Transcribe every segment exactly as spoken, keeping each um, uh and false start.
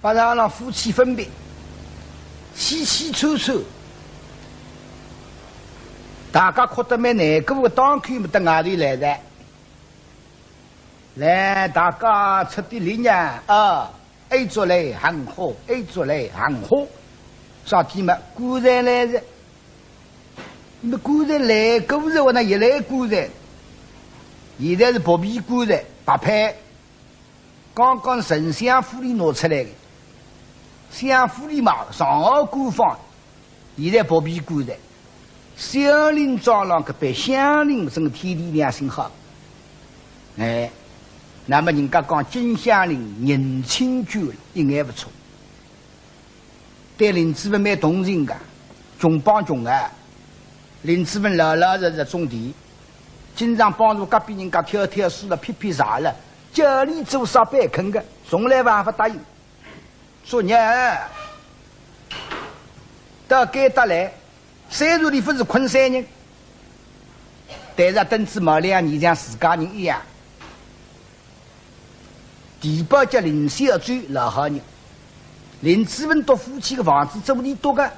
法场浪夫妻分别，凄凄楚楚，大家哭得蛮难过个当口么，到外头来哉。来，大家出点力呀，啊，哎，做来喊好，哎，做来喊好，啥体么？棺材来哉。那棺材来过哉，我那也来棺材，现在是薄皮棺材，白坯。 刚刚从相府里拿出来的，相府里嘛，上好官方，现在薄皮棺材。香林庄浪搿班乡邻真个天地良心好。哎，那么人家讲金乡邻人亲眷一眼勿错。 对林子文蛮同情个，穷帮穷啊。林子文老老实实种地，经常帮助隔壁人家挑挑水了、劈劈柴了，叫俚做啥板肯个，从来勿勿答应。作孽，到该搭来，虽然俚勿是昆山人，但是登仔毛两年像自家人一样。 地保叫林小周，老好人。林子文笃夫妻个房子做俚笃个，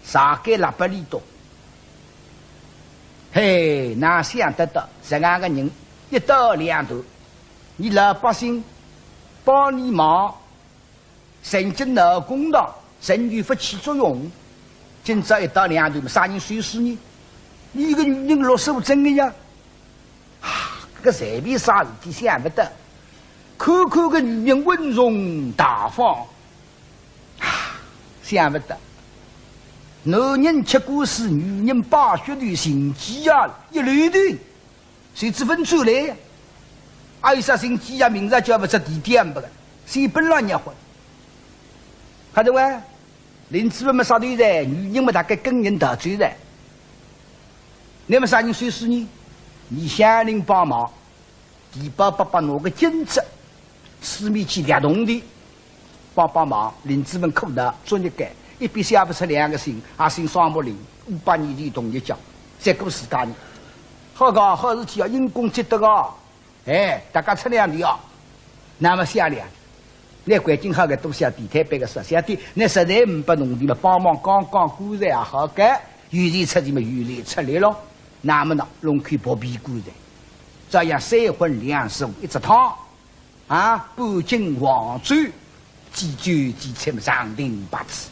啥个拉拨俚笃。嘿，哪想得到，实梗个人一刀两断，伲老百姓帮俚忙， 曾经闹公堂，仍旧勿起作用。今朝一刀两断，啥人收尸呢？俚个女人落手真个呀！啊，搿随便啥事体想勿到。看看搿女人稳重大方，啊，想勿到。男人吃官司，女人败血头，寻机啊，一溜头。 谁知分出来呀？阿有啥寻机呀？明朝叫勿出地点不个，谁本浪热火。看到喂，林子文么杀头哉，女人么大概跟人逃走哉。那么啥人收尸呢？伲乡邻帮忙，地保伯伯拿个金子，四面去两铜钿， 帮帮忙，林子文苦恼，作孽个，一笔写勿出两个信，阿姓双木林，五百年前同一家，结果自家人。好个好事体啊，因公积德啊，哎，大家出两钿啊，那么写两钿。那环境好个，多写点，推扳个少写点，那实在呒拨铜钿嘛，帮忙讲讲棺材也好个，有钱出钱嘛，有力出力咯。那么呢，弄口薄皮棺材，照样三荤两素一只汤。 啊，半斤黄酒，几酒几菜么上等八次。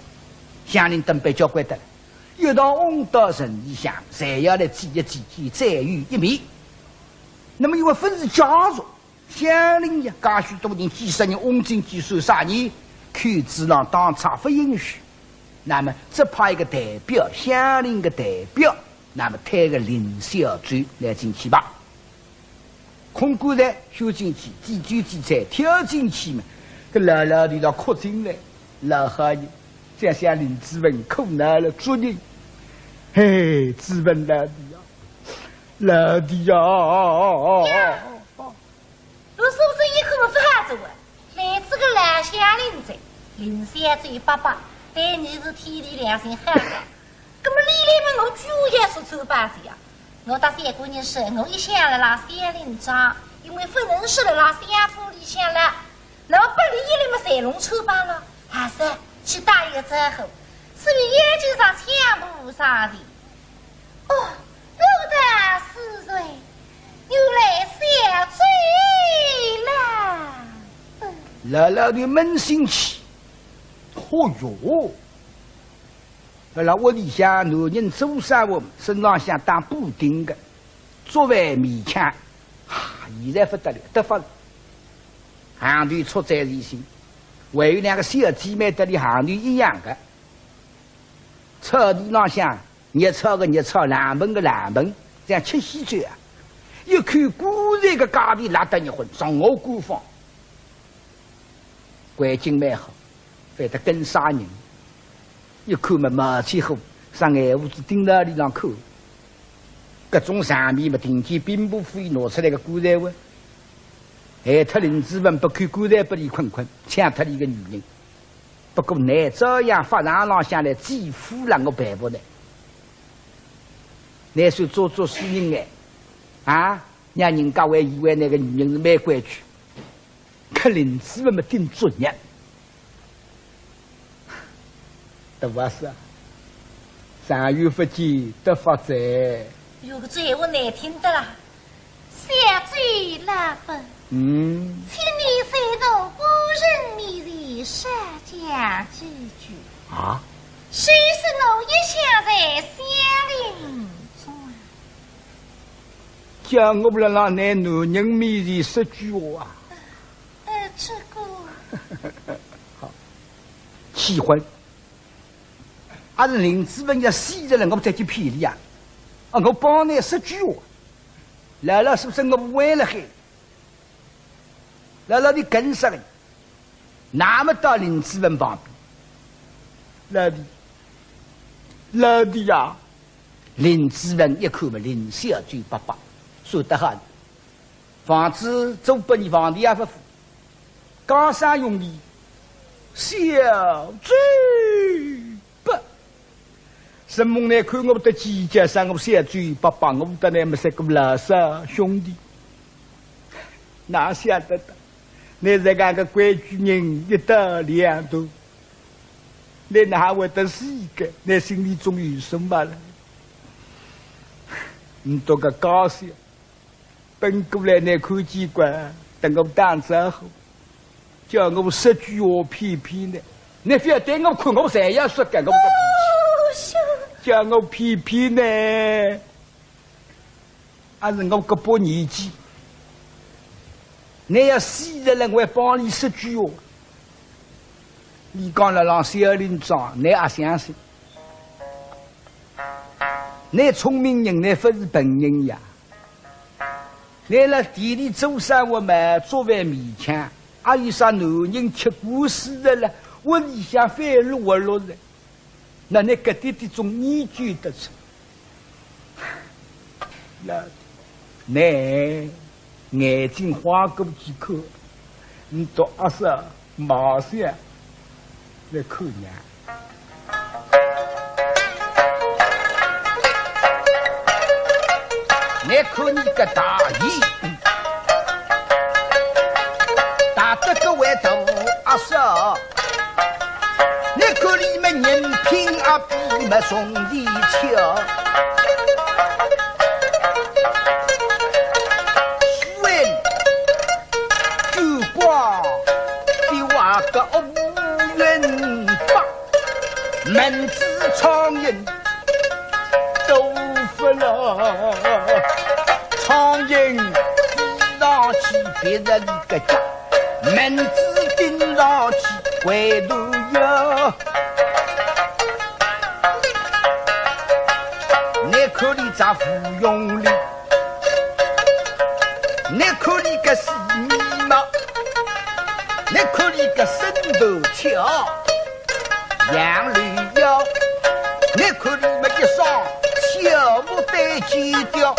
乡邻等辈交关得了，一道翁到城里向，侪要来祭一祭，再有一面。那么因为勿是家属，乡邻呀，介许多人，几十人翁进去算啥呢？口子浪当差勿允许。那么只派一个代表，乡邻个代表，那么推个林小周来进去吧。 空棺材收进去，几酒几菜挑进去嘛，搿老老头倒哭进来，老好人，想想林子文苦恼了，作孽。嘿，子文老弟呀，老弟呀！我是不是一口勿发作啊？来，这个老乡邻哉，林小周伯伯，对你是天地良心好个。 那么你来么，我就要说穿帮哉呀。我搭三个人说，我一向辣辣乡邻庄，因为勿能说辣辣乡府里向了。那么拨俚一来么，侪弄穿帮了，还是去打一个招呼，所以眼睛上抢步上前。哦，我的是谁？原来小周啦。嗯。老老头扪心气，哦哟， 辣辣屋里向男人做生活，身浪向打补丁个，作为勉强，啊，现在勿得了，得法了。行头出在前头，还有两个小姐妹搭俚行头一样个，草地浪向热炒个热炒，冷盆个冷盆，像吃喜酒啊。一口棺材个价钿拉得热昏，上下官方。环境蛮好， 反得跟啥人？一看么毛起火，啥眼珠子盯牢俚浪看。搿种场面么，定见兵部府伊拿出来个棺材哇，害脱林子文，拨口棺材拨俚困困，抢脱俚个女人。不过呢，照样法场浪向来祭夫了，我办勿来。乃算做做死人哎，啊，让人家还以为那个女人是蛮规矩。搿林子文么顶作孽。大阿嫂，长远勿见得发哉。哟，搿闲话难听得啦。小周老伯，嗯。请你在我夫人面前少讲几句。啊？虽是我一向在乡邻中啊。叫我辣辣㑚男人面前说句话啊？呃，这个。好，气昏。阿是林子文要死了，我再去骗伊啊？啊，我帮㑚说句话，老老实实我勿会了嘿。老老的跟上来，那么到林子文旁边，老弟，老弟呀！林子文一看嘛，林小周伯伯，说得好，房子租拨伊，房钿也勿付，讲啥用钿？小周伯 承蒙㑚看我得计较，赏我小周伯伯，我搭㑚么是个老少兄弟。哪晓得的，㑚这个个规矩人一刀两断，㑚哪会得死个？㑚心里总有数么了。你多个高兴。 奔过来，㑚看见过，搭我打招呼，叫我说句话骗骗㑚。㑚覅对我看，我侪要说个，我个脾气。哦，是。叫我骗骗㑚，阿是我搿把年纪，㑚要死了，我还帮伊说句话。伊讲了，让小林长，㑚也相信。㑚聪明人，㑚勿是笨人呀。 㑚辣地里做生活嘛，做饭勉强，阿有啥男人吃官司的了，屋里向翻落落的，那㑚搿点点总研究得出。那，㑚眼睛花过几口，你到阿啥 马上来看娘。你看你个大爷，大得个位大阿嫂，你看你们人品啊比么兄弟强。夫人 九光的话个乌云发，蚊子苍蝇都不了。苍蝇飞上去别人的家，蚊子叮上去回头呀。你看你咋不用力？ 你看你个死眉毛，你看你个身头翘，杨柳腰，你看你么一双小牡丹尖雕，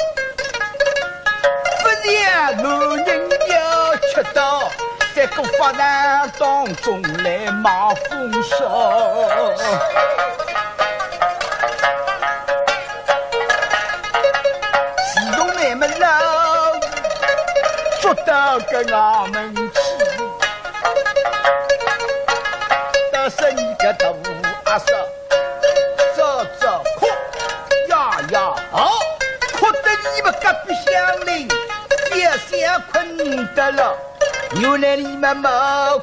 不像男人要吃到，在个发难当中来冒风骚。 自从你们老捉到个衙门去，到是你个大阿嫂，早早哭呀呀吼，哭得你们隔壁乡邻也想困得了。 原来你们没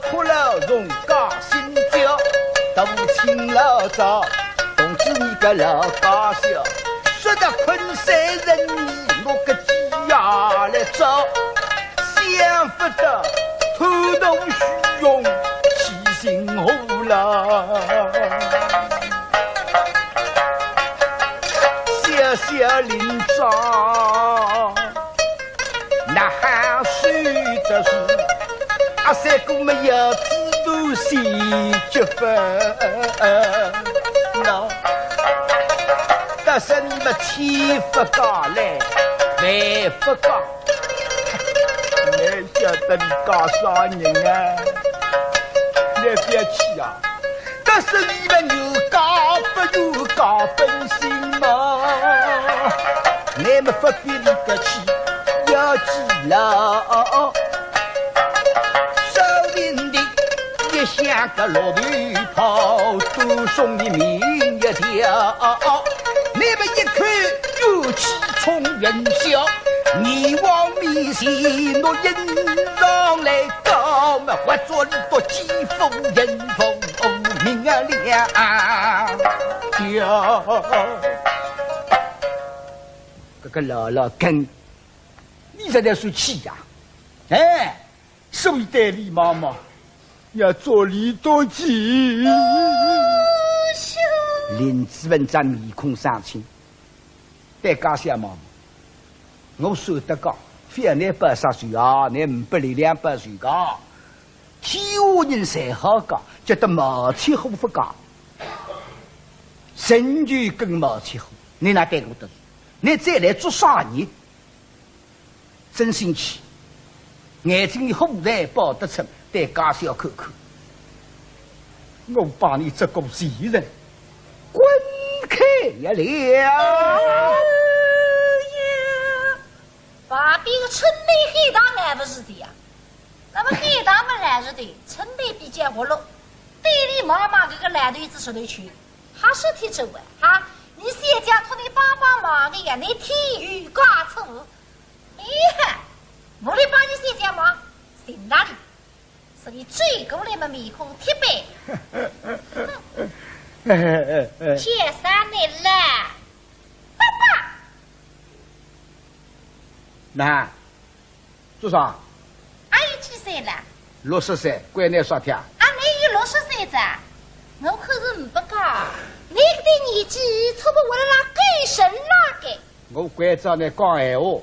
哭了，容家心焦，都请老早，同志你个老家小，说得困三人你，我个鸡呀来找，想不到偷东虚荣，起心火了。小小林长。 那还是的是，阿三哥没有制度是结婚了，但是你们千不讲嘞，万不讲，你晓得你讲啥人啊？你不要气啊！ 但是你们有家不有家本性嘛，你们不比你个气要气了。说像个老头跑，都送你命一条。你们一口怨气冲云霄，你往面前我迎上来，高么活捉你到几副人头命啊了。搿个老老根，你实在是气呀！哎， 所以对李妈妈要做李多吉。林子文只面孔生青，对家小妈妈，我说得讲，覅拿报啥仇啊，拿五百两两报仇个。天下人侪好讲，叫得毛七虎勿讲，神就跟毛七虎，你哪对我得罪？你再来做啥人？ 真生气，眼睛里火才爆得出，对家小看看。我把你这个贱人，滚开呀了！哎呀，旁边个春梅喊道：“来勿是的呀。”那么喊道么来是的，春梅比较活络，对李妈妈搿个老头子实头去，还是挺真个哈。你小姐托你帮帮忙的呀，你添油加醋。 哎呀，我来帮你小姐忙，行哪里？是你追过来么面孔铁板。哼，天生的啦，爸爸。那，做啥？阿有几岁了？六十岁，关你啥体啊？阿没有六十岁子啊？我可是唔不讲，你搿点年纪差不多了啦，够神那个。 我关照你讲闲话，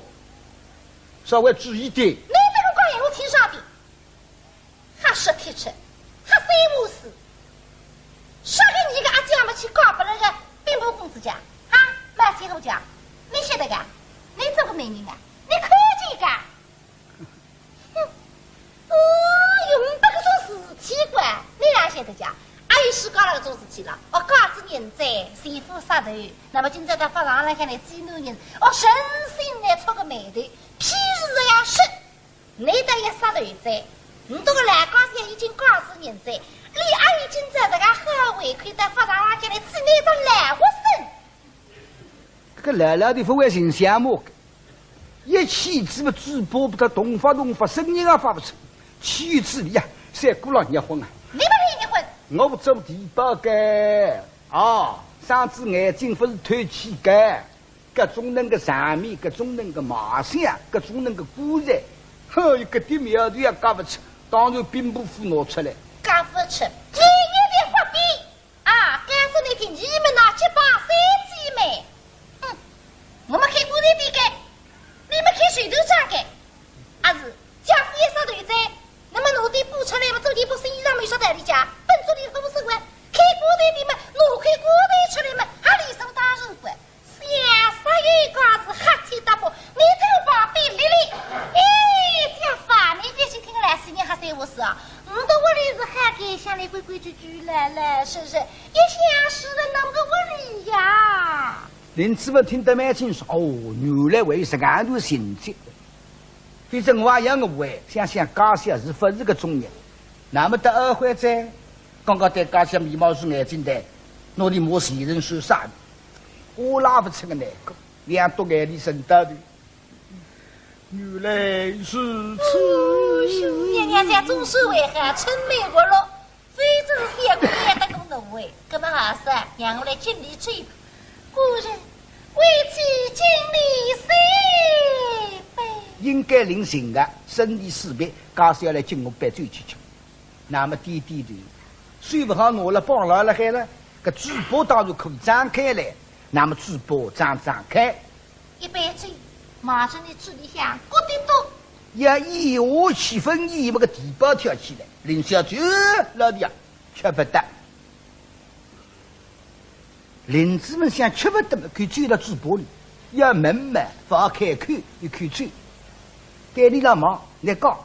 稍微注意点。你这个讲闲话听啥的？瞎说天吃，瞎三胡四。啥个你个阿姐么去嫁拨了个兵部公子家？啊，卖千户家？你晓得个？你做个媒人啊？你看见个？ 哼，哦哟，没搿种事体个，你哪晓得讲？阿有世界浪搿种事体了，哦，假使人哉，前夫杀头，那么今朝到法场浪向来见男人，哦，诚心来触个霉头，譬如这样说，你倒要杀头哉，你这个老家小已经假使人哉，你阿有今朝这个好胃口到法场浪向来见你这老活生。 搿个老老的勿会寻相骂个，一气之末嘴巴不得动发动发，声音也发勿出，气之里啊，三鼓浪热昏啊。你勿是热昏？我做地保个啊，双子眼睛勿是透气个，搿种能个场面，搿种能个卖相，搿种能个棺材，哼，一个点苗头也轧勿出，当然兵部府拿出来。轧勿出，你一定发兵。 啊，告诉你听，你们那结拜三姐妹，哼，我们开棺材店个，你们开绸头厂个，阿是，姐夫也杀头哉，那么拿点布出来嘛，做件布生意上没啥道理讲，本做点好事个，开棺材店嘛，拿块棺材出来嘛，还理所当然个。 想啥有讲是瞎七搭八，你头发被理理。哎，姐夫啊，你别去听个来，是你瞎三胡四啊。我的屋里是海干，乡里规规矩矩，老老实实，一向是人那个屋里呀。林子文听得蛮清爽，哦，原来还有这样的情节。 反正我也要误会，想想家小是勿是个中人。那么到二回哉，刚刚对家小眉毛竖眼睛的，拿伊骂前人算啥呢？我拉勿出个难过，两朵眼泪顺到头。原来如此。哎哟，娘娘家总算会好，春梅活络。 非正是小姑娘得个误会，搿么还是让我来敬你这一杯。夫人，为妻敬你三杯。应该领情个，生理四杯，家小来敬我杯酒去吃。那么点点头，说勿好我了帮牢了海了，搿嘴巴当然可以张开来，那么嘴巴张张开。 一杯酒，马上你嘴里向咕滴嘟。呀，一下气氛一么个地保跳起来，林小姐，老弟啊，吃勿得。林子文想吃勿得么，搿酒辣嘴巴里，要抿么，勿好开口，一口酒。对俚老望，倷讲，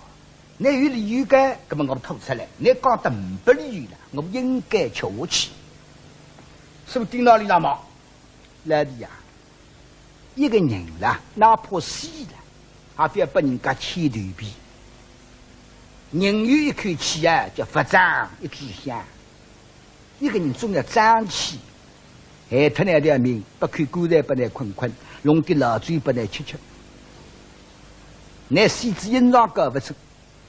倷有理由个，搿么我吐出来，倷讲得呒不理由了，我应该吃下去。是勿是顶牢俚老望？ 老弟呀，一个人啦，哪怕死了，也覅拨人家牵头皮。人有一口气啊，叫勿争一炷香。一个人总要争气，害脱㑚条命，拨口棺材拨㑚困困，弄点老酒拨㑚吃吃。㑚死仔阴上搞勿出，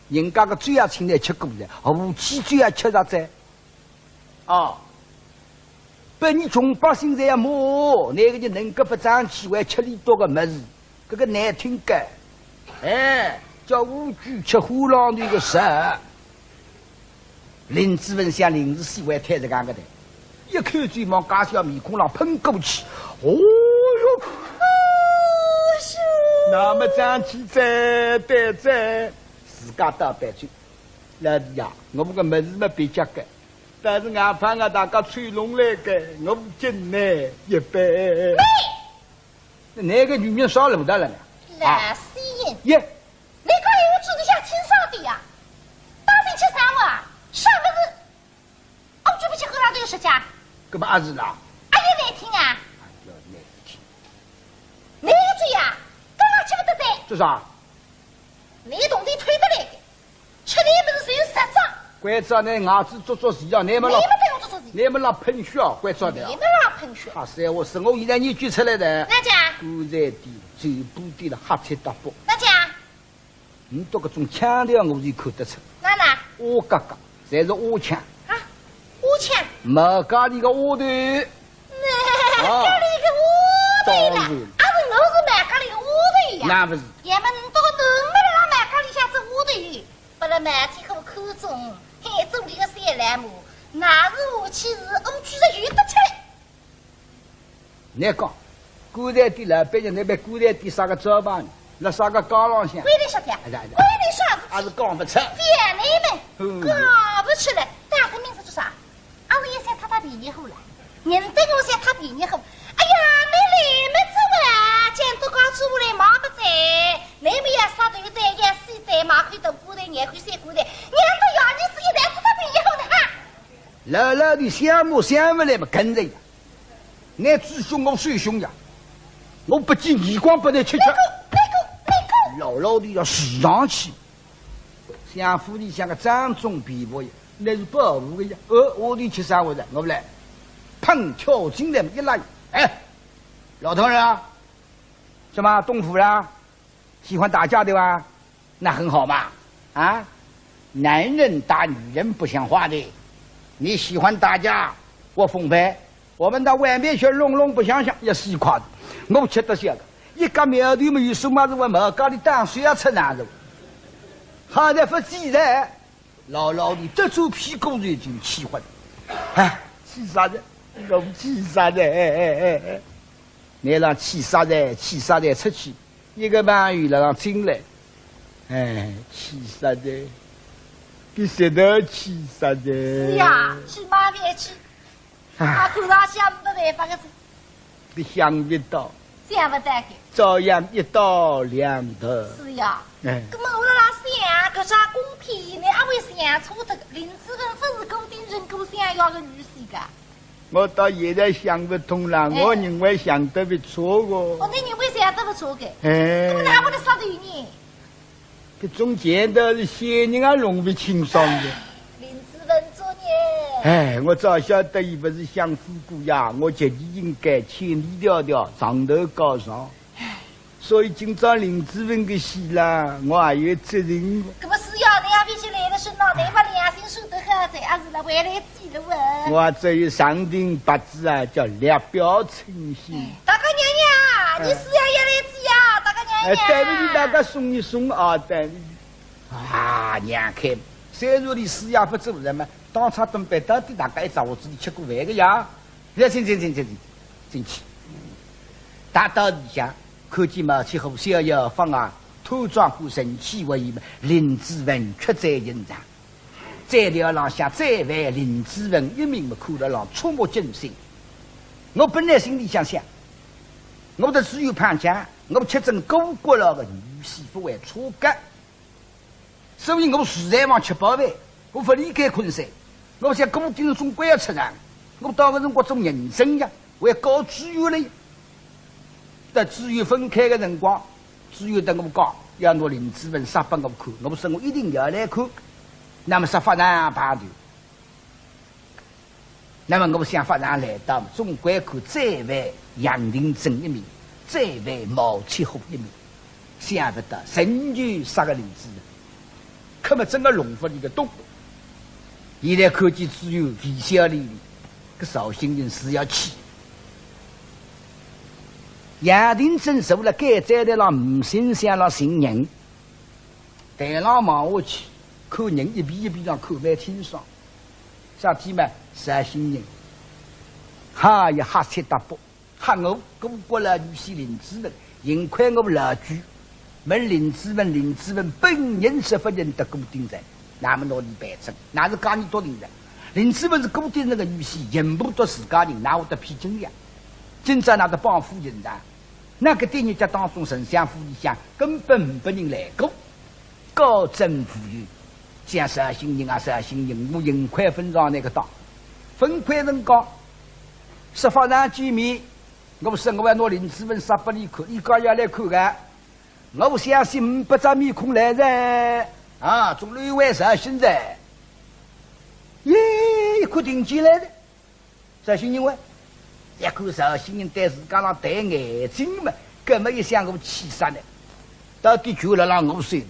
人家个酒也请㑚吃过了，何其酒也吃着哉。 哦，拨伲穷百姓侪要骂，哪个人能够勿争气，还吃俚笃个物事，搿个难听个。哎，叫乌龟吃虎狼头个事。林子文想林子喜欢推着讲个的，一口酒往介小面孔浪喷过去，哦哟，那么争气哉，对哉，自家倒杯酒。老弟呀，我搿个物事么别家个， 但是外怕啊，大家吹弄来个，我敬㑚一杯。喂！㑚个女人少了勿得了呢？老死人！耶！㑚讲闲话嘴里向清爽点呀！当心吃生活啊！啥物事？哦，嘴巴吃口上头有舌甲。搿么阿是啦？阿有难听啊？哎哟，难听。㑚个嘴呀，根本吃勿得的。做啥？㑚铜钿偷得来个。 吃俚物事侪有实账。关照㑚牙齿做做事啊，㑚么老，㑚么对我做做事。㑚么老喷血啊，关照㑚啊。㑚么老喷血。啊，是，我是我现在研究出来的。哪讲？棺材店、酒吧店了，瞎七搭八。哪讲？你读搿种腔调，我就看得出。哪哪？阿嘎嘎，侪是阿腔。啊，阿腔？毛家里个丫头。 那，啊，家里个丫头呢？当然。啊，是我是毛家里个丫头呀。那不是。要么你到底么辣毛家里向做丫头，拨了毛天虎看中，还做俚个小老母，那是下去是乌龟是有得吃。倷讲，棺材店老板娘，倷拿棺材店啥个招牌呢？辣啥个街浪向？关倷啥体啊？哎呀，哎呀。关倷啥事体？还是讲勿出。覅倷问，嗯。讲勿出来，打个名字做啥？ 阿是也想讨讨便宜货啦？人等我想讨便宜货。哎呀，倷来么走啊，讲到讲出来忙勿哉，倷么要杀头哉，要死哉，买口大棺材，廿口小棺材，让得爷儿子一代讨讨便宜货呢哈。老老的想么想勿来么跟着呀，倷嘴凶我手凶呀，我不计耳光拨倷吃吃。那个，那个，那个。老老的要死上去。 想府里向个掌中皮包呀，那是保护个呀。呃，我的吃啥我的，我不来。砰，跳进来一拉，哎，老头儿啊，什么动武啦？喜欢打架对吧？那很好嘛，啊，男人打女人不像话的，你喜欢打架，我奉陪。 我们到外面去弄弄白相相，也是一块子。我吃得消个，一家苗头么有数么子，我毛家里当水要吃难受。好在不济噻，老老的这种屁股就已经气昏。哎，气煞哉，我气煞哉，哎哎哎哎，你让气煞哉，气煞哉出去，一个朋友了让进来，哎，气煞哉，比谁都气煞哉。是呀，是嘛别气。 啊，啊，看上去也没办法个哉。你想勿到，想勿到个。照样一刀两断。是呀。哎。搿么我辣辣想，搿啥公平呢？阿会想错脱个。林子文勿是顾鼎臣顾想要个女婿个？我到现在想勿通啦，哎。我认为想得勿错个。哦，倷认为想得勿错个？哎。搿么哪会得杀头呢？ 搿种钱倒是仙人也弄勿清爽的。林子文作孽。哎，我早晓得伊勿是享福姑爷，我绝对应该千里迢迢上头告状。所以今朝林子文个死啦，我也有责任。搿么是呀，倷也勿是来了身浪，倷把良心说得好哉，还是来回来 记得问。我这一上顶八字啊，叫略表称心。大家娘娘，哎。你是要要来记呀，大家娘娘。哎，对不起，大家松一松啊，对不起。啊，娘看，虽然你死也不做人嘛，当差东北到底大家一只屋子里吃过饭个呀？来，请，请，请，请，请，进去。大到里向，看见毛七虎逍遥法外，端庄过神气威仪嘛，林子文却在现场。 在料浪向再犯林子文一命么，看得让触目惊心。我本来心里想想，我的只有潘家，我吃准顾阁老个女婿勿会错个，所以我实在往吃饱饭，我勿离开昆山，我想顾鼎臣总归要出场，我到搿辰光做人证呀。 还告知县了。搭知县分开个辰光，知县搭我讲，要拿林子文杀拨我看，我说我一定要来看。那么说法场排队，那么我想法场来到，总归看再会杨廷珍一面，再会毛七虎一面，想不到仍旧杀个林子文，可么真个弄勿一个懂。现在看见只有微笑哩哩，搿绍兴人是要气。杨廷珍坐辣该站台浪，呒心想了寻人。 台浪望下去，看人一遍一遍上看蛮清爽。啥体嘛？绍兴人。哈，也瞎七搭八，吓我，我过来女婿林子文，幸亏我老鬼。问林子文，林子文本人是勿认得顾鼎臣，那么拿俚办成，那是假意笃定的。林子文是顾鼎臣个女婿，全部笃自家人，哪会得骗真呀？今朝哪得帮夫人呢？ 那个点日脚当中，丞相府里向根本呒拨人来过，高枕无忧。讲绍兴人啊，绍兴人，我幸亏勿上那个当。勿亏人讲，说法场见面，我说我要拿林子文杀拨俚看，俚讲要来看个，我相信呒拨张面孔来哉，啊，总归有绍兴人。耶，一看定见来哉。 绍兴人喂，一看绍兴人对自家浪对眼睛嘛，搿么一想我气煞呢，到底就辣辣我手里。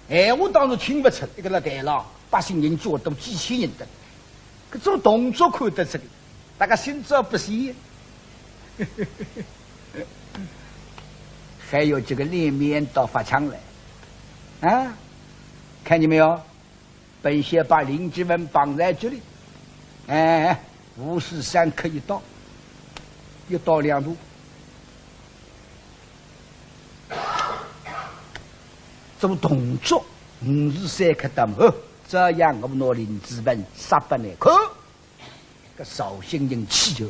闲话当然听勿出，一个辣台浪，百姓人叫多，几千人的，搿种动作看得出个，大家心照不宣。还有这个脸面倒发抢来，啊，看见没有？ 本县把林子文绑在这里，哎，五时三刻一刀，一刀两断。做动作，五时三刻到末，照样我拿林子文杀拨倷看。搿绍兴人气哟，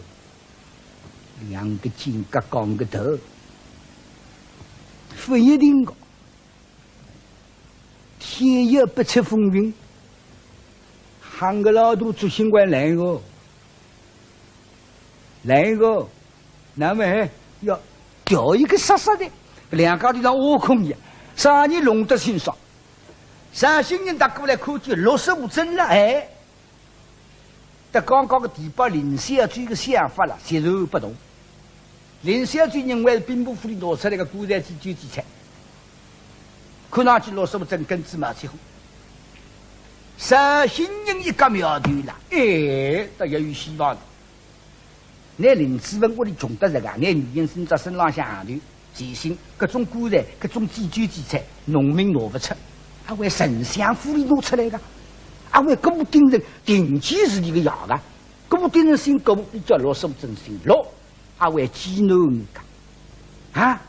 两个肩胛扛个头，勿一定个。 天有不测风云，喊个老大做新官来个，来个，那么还要调一个杀杀的，两家头像挖空一样，啥人弄得清爽？绍兴人踏过来看见陆素贞了，哎， 搭刚刚个地保林小姐个想法了，截然不同。林小姐认为是兵部府里拿出来个棺材祭酒祭菜，看上去陆素贞跟仔毛七虎。绍兴人一看苗头了，哎，倒也有希望了。倷林子文屋里穷得实梗，倷女人身只身浪向行头， 全新，搿种棺材，搿种祭酒祭菜，农民拿勿出，阿会丞相府里拿出来个？阿会顾鼎臣定期是俚个爷个？顾鼎臣姓顾，俚叫陆素贞姓陆，阿会寄囡儿个？啊？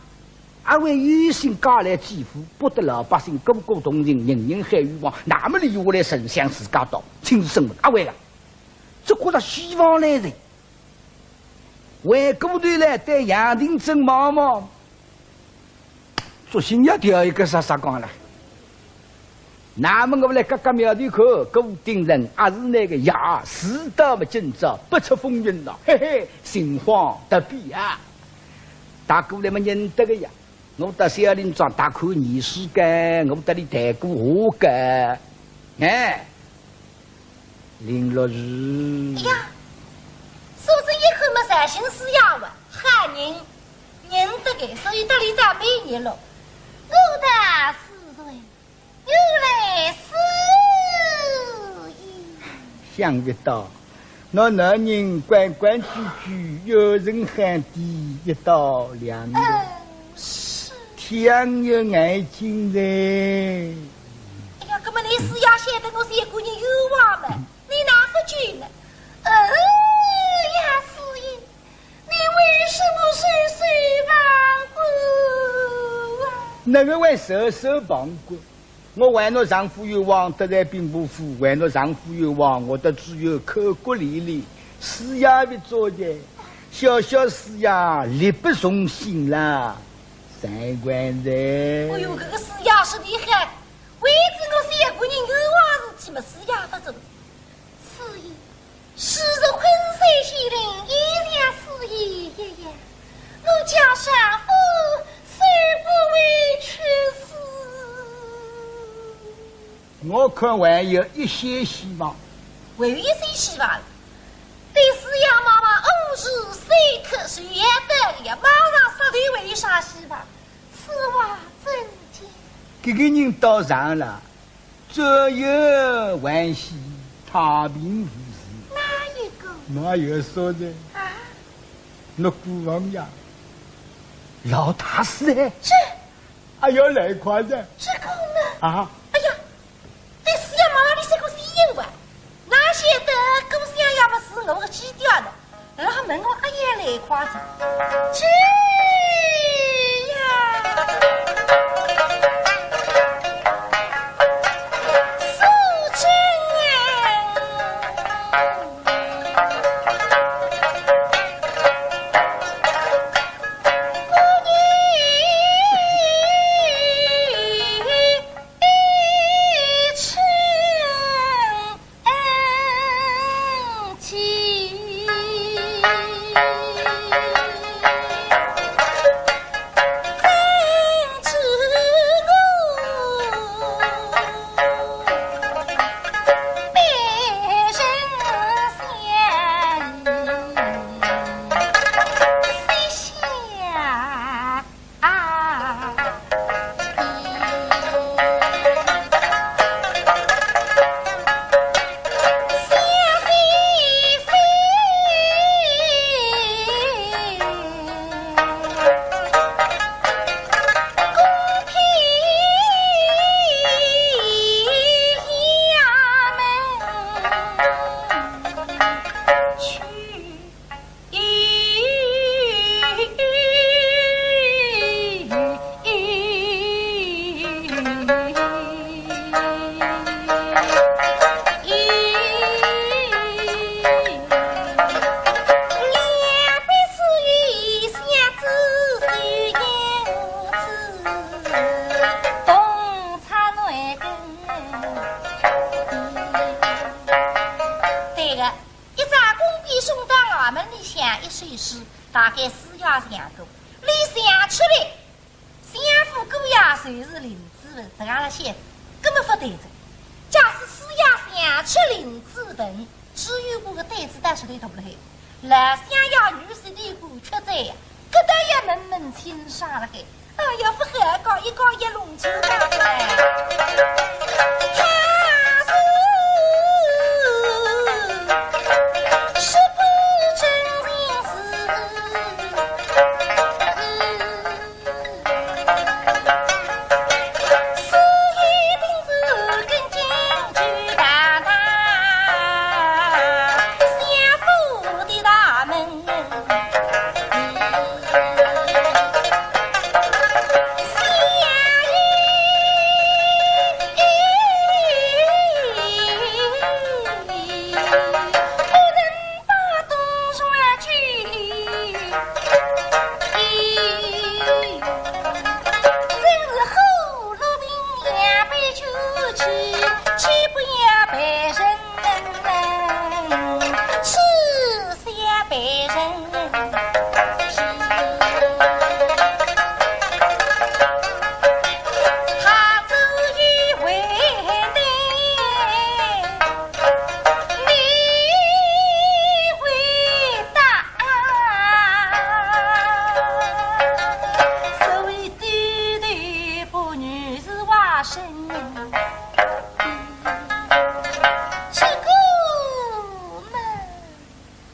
阿会有心嫁来济富，博得老百姓个个同情，人人喊冤枉，那么俚下来丞相自家当，亲自审问，阿会个？只觉着希望来哉。 回过头来对杨廷珍望望，索性也调一个杀杀讲了。那么我来轧轧苗头看，顾鼎臣阿是倷个爷，是倒么今朝不测风云了，嘿嘿，心慌得比啊。踏过来么认得个呀， 我到小林庄踏过泥水个，我搭俚谈过话个。哎，林陆氏。哎呀，素贞一看么绍兴师爷哇，好人，认得个，所以搭俚打蛮热络。我道是谁，原来是你。想不到， 倷男人规规矩矩，有人喊的一刀两断，嗯，是。天有眼睛哉。哎呀，搿么倷师爷晓得我是一个人冤枉么，倷哪勿救呢？哎呀，师爷，你为什么袖手旁观啊？哪个会袖手旁观？ 我为倷丈夫冤枉，得罪兵部府，为倷丈夫冤枉，我倒只有口骨连连，师爷勿做的，小小师爷力不从心啦，三观哉。哎哟，搿个师爷是厉害，为仔我是一个人冤枉事体么，师爷勿做。师爷， 是日昆山县令，也像师爷一样，我家丈夫虽不为屈死。我看还有一些希望。还有一些希望？对师爷妈妈五十三刻是要得的呀，马上杀头还有啥希望？此话怎讲？搿个人到场了，左右还喜，太平无事。哪一个？哪有说的？啊？那孤王呀，老大是哎。这……哎呀，来快的。这个呢？啊？哎呀，对师爷妈妈，你这个是一样吧？哪晓得姑娘要么是我个基调呢？ 然后问我阿要来快哉，这呀，素贞。对个， 一只弓匕送到衙门里向一首诗，大概师爷想过，伊想出来，相府姑爷就是林子文，实梗勒写，根本勿对哉。假使师爷想出林子文，朱由檢个胆子倒是忒大了嘿。老相爷女婿个官缺哉呀，搿倒要问问清爽了嘿。 哎呀，勿好讲，一讲一弄出来了。他是，是不真情是？是一定是跟进去大大相府的大门。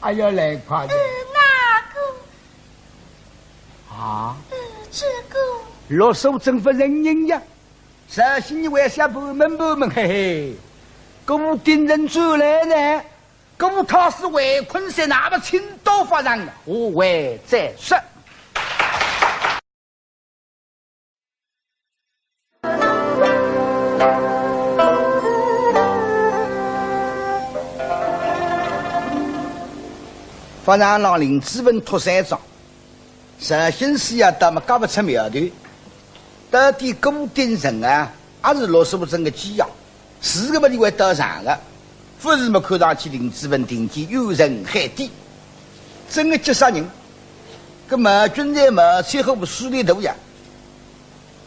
哎呀，来快点。呃，哪个？啊？呃，这个。罗素贞勿承认呀。绍兴人为啥盘问盘问，嘿嘿。顾鼎臣转来呢，顾太师围困在，那么清刀法上，下回再说。 法场浪林子文托三桩，绍兴师爷倒么轧勿出苗头，到底顾鼎臣啊，还是罗素贞个寄养？ 是个么，伊会到场个，勿是么，看上去林子文定见冤沉海底，真个急煞人。搿毛俊才嘛，最后势力大呀。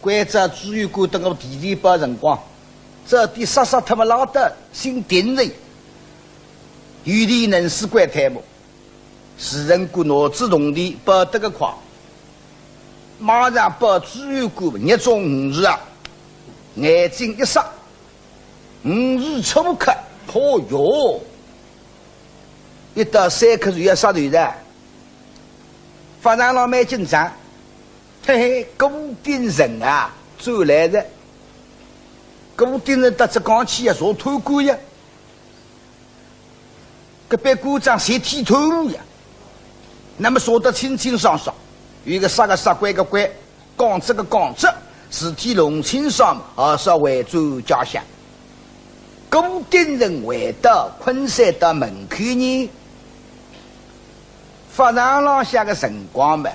关照朱由检等我提提包辰光，这点杀杀脱么拉倒，姓丁的，有点能使鬼推磨，是人个脑子动的，跑得个快，马上跑猪油罐，捏中鱼啊，眼睛一眨，鱼是抽开，嚯哟！一到三刻就要杀头哉。法场浪蛮紧张，嘿嘿，顾鼎臣啊，转来哉。顾鼎臣搭只讲起呀，坐贪官呀，搿班官长侪剃头呀，那么说得清清爽爽，有一个杀个杀，关个关，讲这个讲这，事体弄清爽，还是要回转家乡。顾鼎臣回到昆山的门口呢，法场浪向个辰光嘛，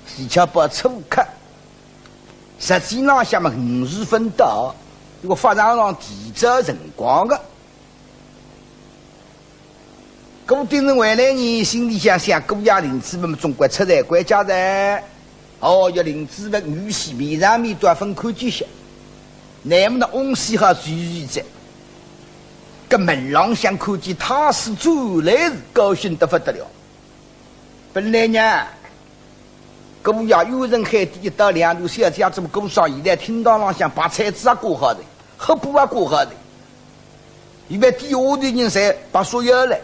是七八初刻，实际浪向嘛，五时分到，因为法场浪提早辰光个。 顾鼎臣回来呢，心里想想，姑爷林子文总归出来关家哉。哦，要林子文女婿面上面都要分看几歇，那么呢，翁婿好聚聚哉。搿门浪向看见太师转来是高兴得不得了。本来呢， 姑爷有人喊的一到两路小姐，怎么顾上现在厅堂浪向摆菜子也挂好的，黑布也挂好的，一般底下的人侪摆手摇了。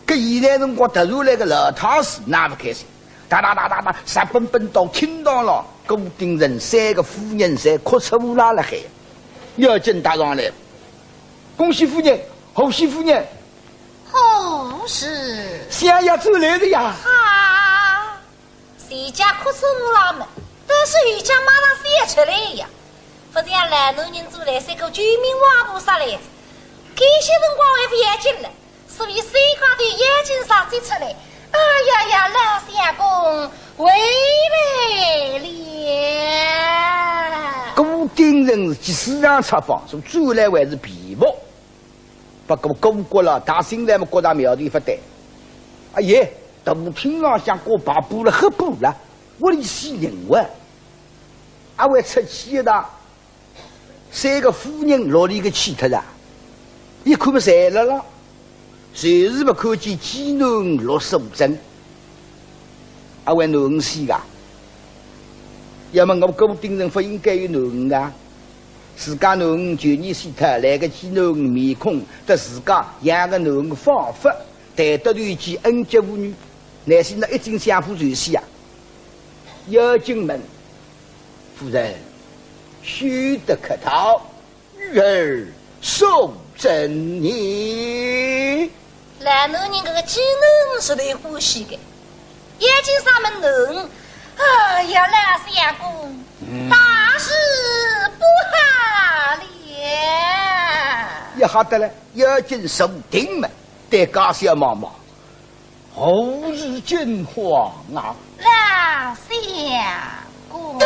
搿现在辰光突然来个老太师，那不开心，哒哒哒哒哒，直奔奔到厅堂浪，顾鼎臣三个夫人侪哭出乌拉了海，要紧踏上来，恭喜夫人，贺喜夫人， 哦，是。相爷转来了呀。啊，谁家哭出乌拉么，但是有家马上笑出来呀。不像老男人转来，是个救命活菩萨来着。搿歇辰光还不要紧了，所以手高头眼睛上擠出来。哎呀呀，老相公，回来了。顾鼎臣是急事上插方，说转来还是便服。 不过顾阁老大兴来么觉着苗头勿对。哎耶，大厅浪向挂白布了，黑布了，屋里死人哇！阿会出气的，三个夫人落里个气脱啊！一看么侪辣了，就是勿看见寄囡陆素贞。 阿会囡儿死个？要么我顾鼎臣勿应该有囡儿啊？自家囡儿旧年死脱，来个寄囡儿面孔，搭自家养个囡儿仿佛谈得投机，恩结父女，乃是那一径相夫就死啊！要紧问，夫人，休得客套。 女儿素贞呢？老男人搿个寄囡儿是最欢喜的，眼睛上么囡儿，哎呀，老相公，嗯。大事不好了。也吓得了，要紧坐定么，对家小望望。 何事惊慌啊？老相公。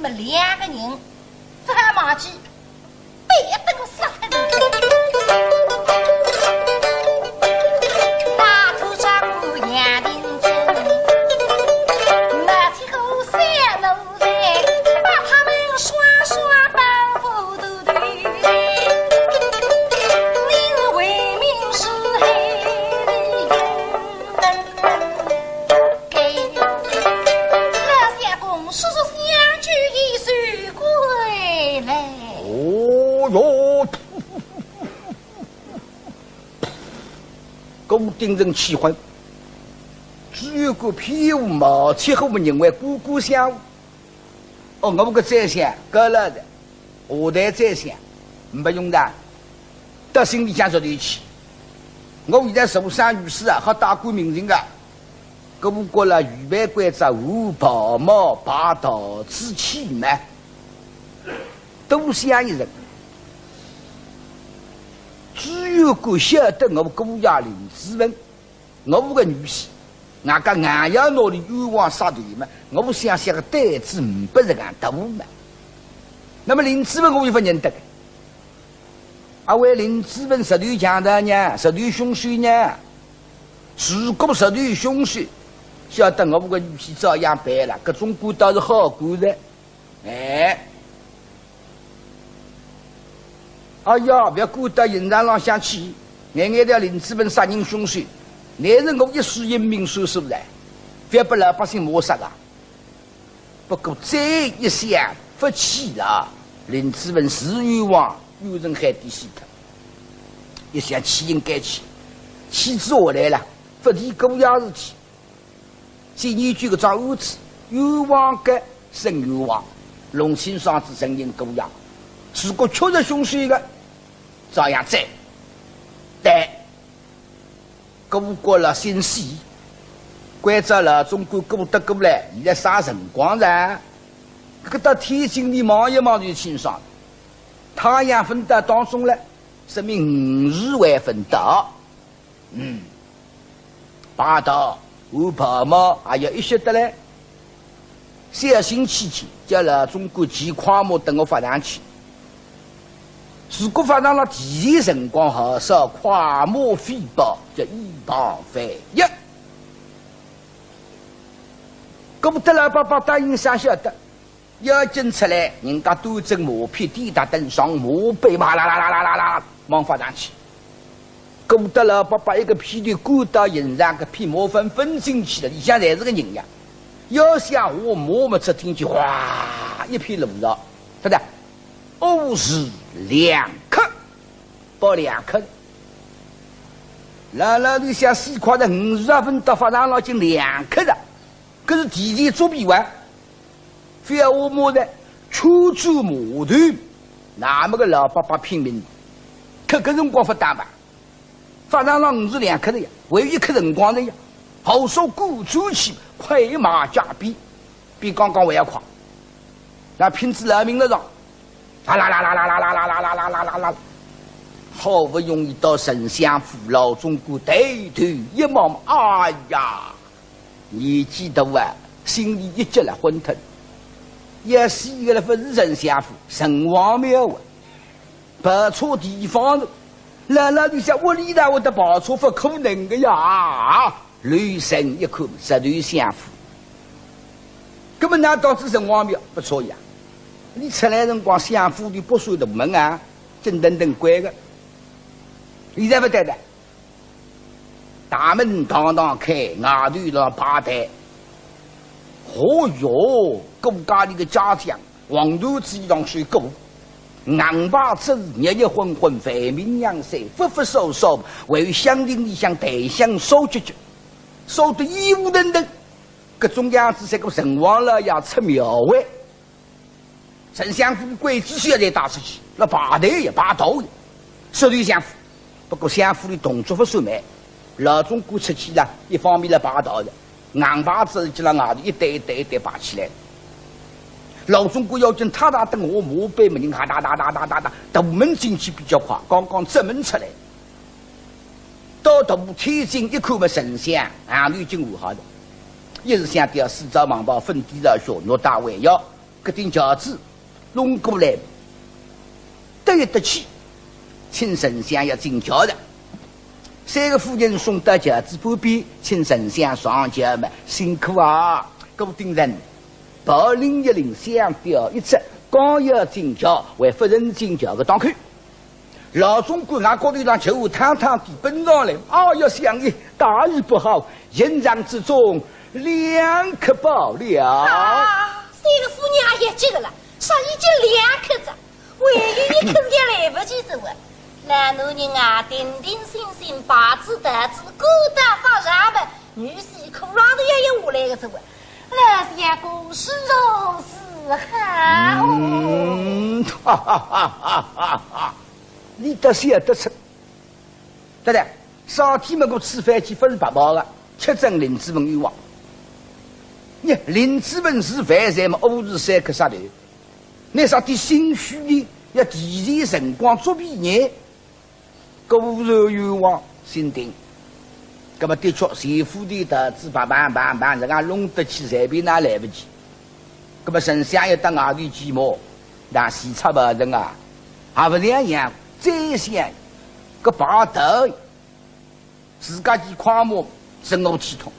么两个人，这还忘记，对，等我杀脱你。大头丈夫杨廷珍，拿起个三箩箕，把他们双双抱过头去。你是为民除害的人。 老相公，速速相救，以救归来。哦哟，顾鼎臣气昏，只有个屁股毛气，我们认为姑姑想，哦，我个宰相，够了的。 下台宰相，没用的，到心里向着头去。我现在受伤于世啊，好大官名人啊，各部官了预备关照，换袍帽，拜道之气嘛，多想一人。只有个晓得我姑爷林子文， 我个女婿，外加硬要拿俚冤枉杀头嘛，我想想个胆子呒不实梗大嘛。那么林子文我又勿认得个，阿为林子文实头强盗呢，实头凶手呢？如果实头凶手，晓得我个女婿照样办了，搿种官倒是好官哉。 哎，哎呀，覅管到刑场浪向去，眼眼叫林子文杀人凶手，乃是我一世英名所所在，覅拨老百姓抹杀啊。不过再一想，勿去了，林子文是冤枉，冤沉海底死脱。一想去应该去，去仔下来了，勿提搿样事体。 先研究搿桩案子，冤枉个伸冤枉，弄清爽仔承认过呀。如果确实凶手个，照样斩。对，顾国老先死，关照老总管顾德过来，现在啥辰光了？搿到天井里望一望就清爽了。太阳朆到当中了，说明午时还朆到。 嗯，拜道、换袍帽还要一歇得嘞。小心起见，叫老总管骑快马等我法场去。如果法场浪提前辰光好，少快马飞报，叫以防万一。顾德老伯伯答应声晓得。 要紧出来，人家端正马匹，抵搭登上马背，哇啦啦啦啦啦啦，往法场去。顾德老伯伯一个屁股滚到刑场，搿匹马翻翻进去了，里向侪是个人呀。要想下马么，只听见哗一片乱吵，晓得？午时两刻，报两刻。老老头想死快哉，午时也朆到，法场浪已经两刻了。 搿是提前作弊哇！覅下马哉，全转马头，那么个老伯伯拼命，搿个辰光勿打吧？法场浪午时两刻了呀，还有一刻辰光了呀，豪速赶转去，快马加鞭，比刚刚还要快。那拼仔老命了上，啦啦啦啦啦啦啦啦啦啦啦啦啦啦，好不容易到丞相府，老总管抬头一望，哎呀！ 年纪大啊，心里一急了，昏脱。要死个了，勿是丞相府，城隍庙啊，跑错地方了。老老头想，屋里哪会得跑错，勿可能个呀！留神一看，实头相府。搿么哪到仔城隍庙？勿错呀，伊出来辰光，相府里北山大门啊，紧腾腾关个。现在勿对了。 大门堂堂开，外头辣排队。哦哟，顾家里个家将，黄缎子衣裳穿过，硬牌子，热热昏昏，万民仰首，忽忽首首，还有香亭里向檀香烧结结，烧得烟雾腾腾。搿种样子，像个城隍老爷出庙会。 丞相府个鬼子小队带出去，辣排队呀，排道呀，实头相府。不过相府里动作勿算慢，老总管出去了，一方面辣排道了，硬牌子就辣外头一对一对一对排起来。老总管要紧踏踏等下马背么人哈哒哒哒哒哒哒，大门进去比较快，刚刚正门出来。到大天井一看么，丞相行头已经换好了，一时想到四朝忙包，粉底朝靴，拿带回腰。搿顶轿子弄过来，得一得气，请丞相要进轿了。三个夫人送到轿子旁边，请丞相上轿嘛，辛苦啊！顾鼎臣，袍领一领，香吊一执，刚要进轿，还勿曾进轿个当口， 老总管拿高头上球探探地奔上来，啊呀，相爷，大事不好，营帐之中，两客爆了。啊，三个夫人也急个了，啥已经两客哉，还有一客也来勿及哉喂。老男人啊，定定心心，把子带子，顾大发啥么，女婿可让人也要下来个哉喂。老相公是如此好。嗯，哈哈哈哈哈哈。 你倒想得出。对了，上天么个吃饭去勿是白跑个，吃准林子文冤枉。你林子文是犯罪么，误事三刻杀头，那啥点心虚呢？要提前辰光作弊呢？果然冤枉，心定。葛么的确，前夫的道子，啪啪啪啪，人家弄得去，随便哪来勿及。 葛么丞相一到外头去么，那西差勿成啊，也勿两样，再想个把头，自家去快马，真个体统。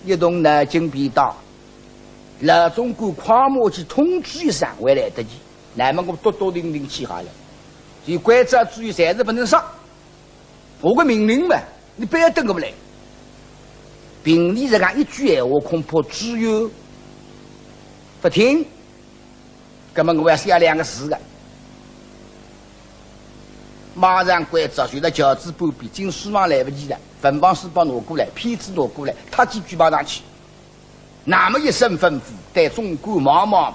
一动脑筋便到，老总管快马去通知一声，还来得及，那么我笃笃定定去好了，就关照注意，暂时勿能上。 我个命令嘛，你覅等我勿来。凭你这样一句闲话，恐怕知县勿听。葛么我要写两个字个。马上关照，就辣轿子旁边，进书房来勿及了，文房四宝拿过来，片子拿过来，他几句马上去。 那么一声吩咐，对总管望望，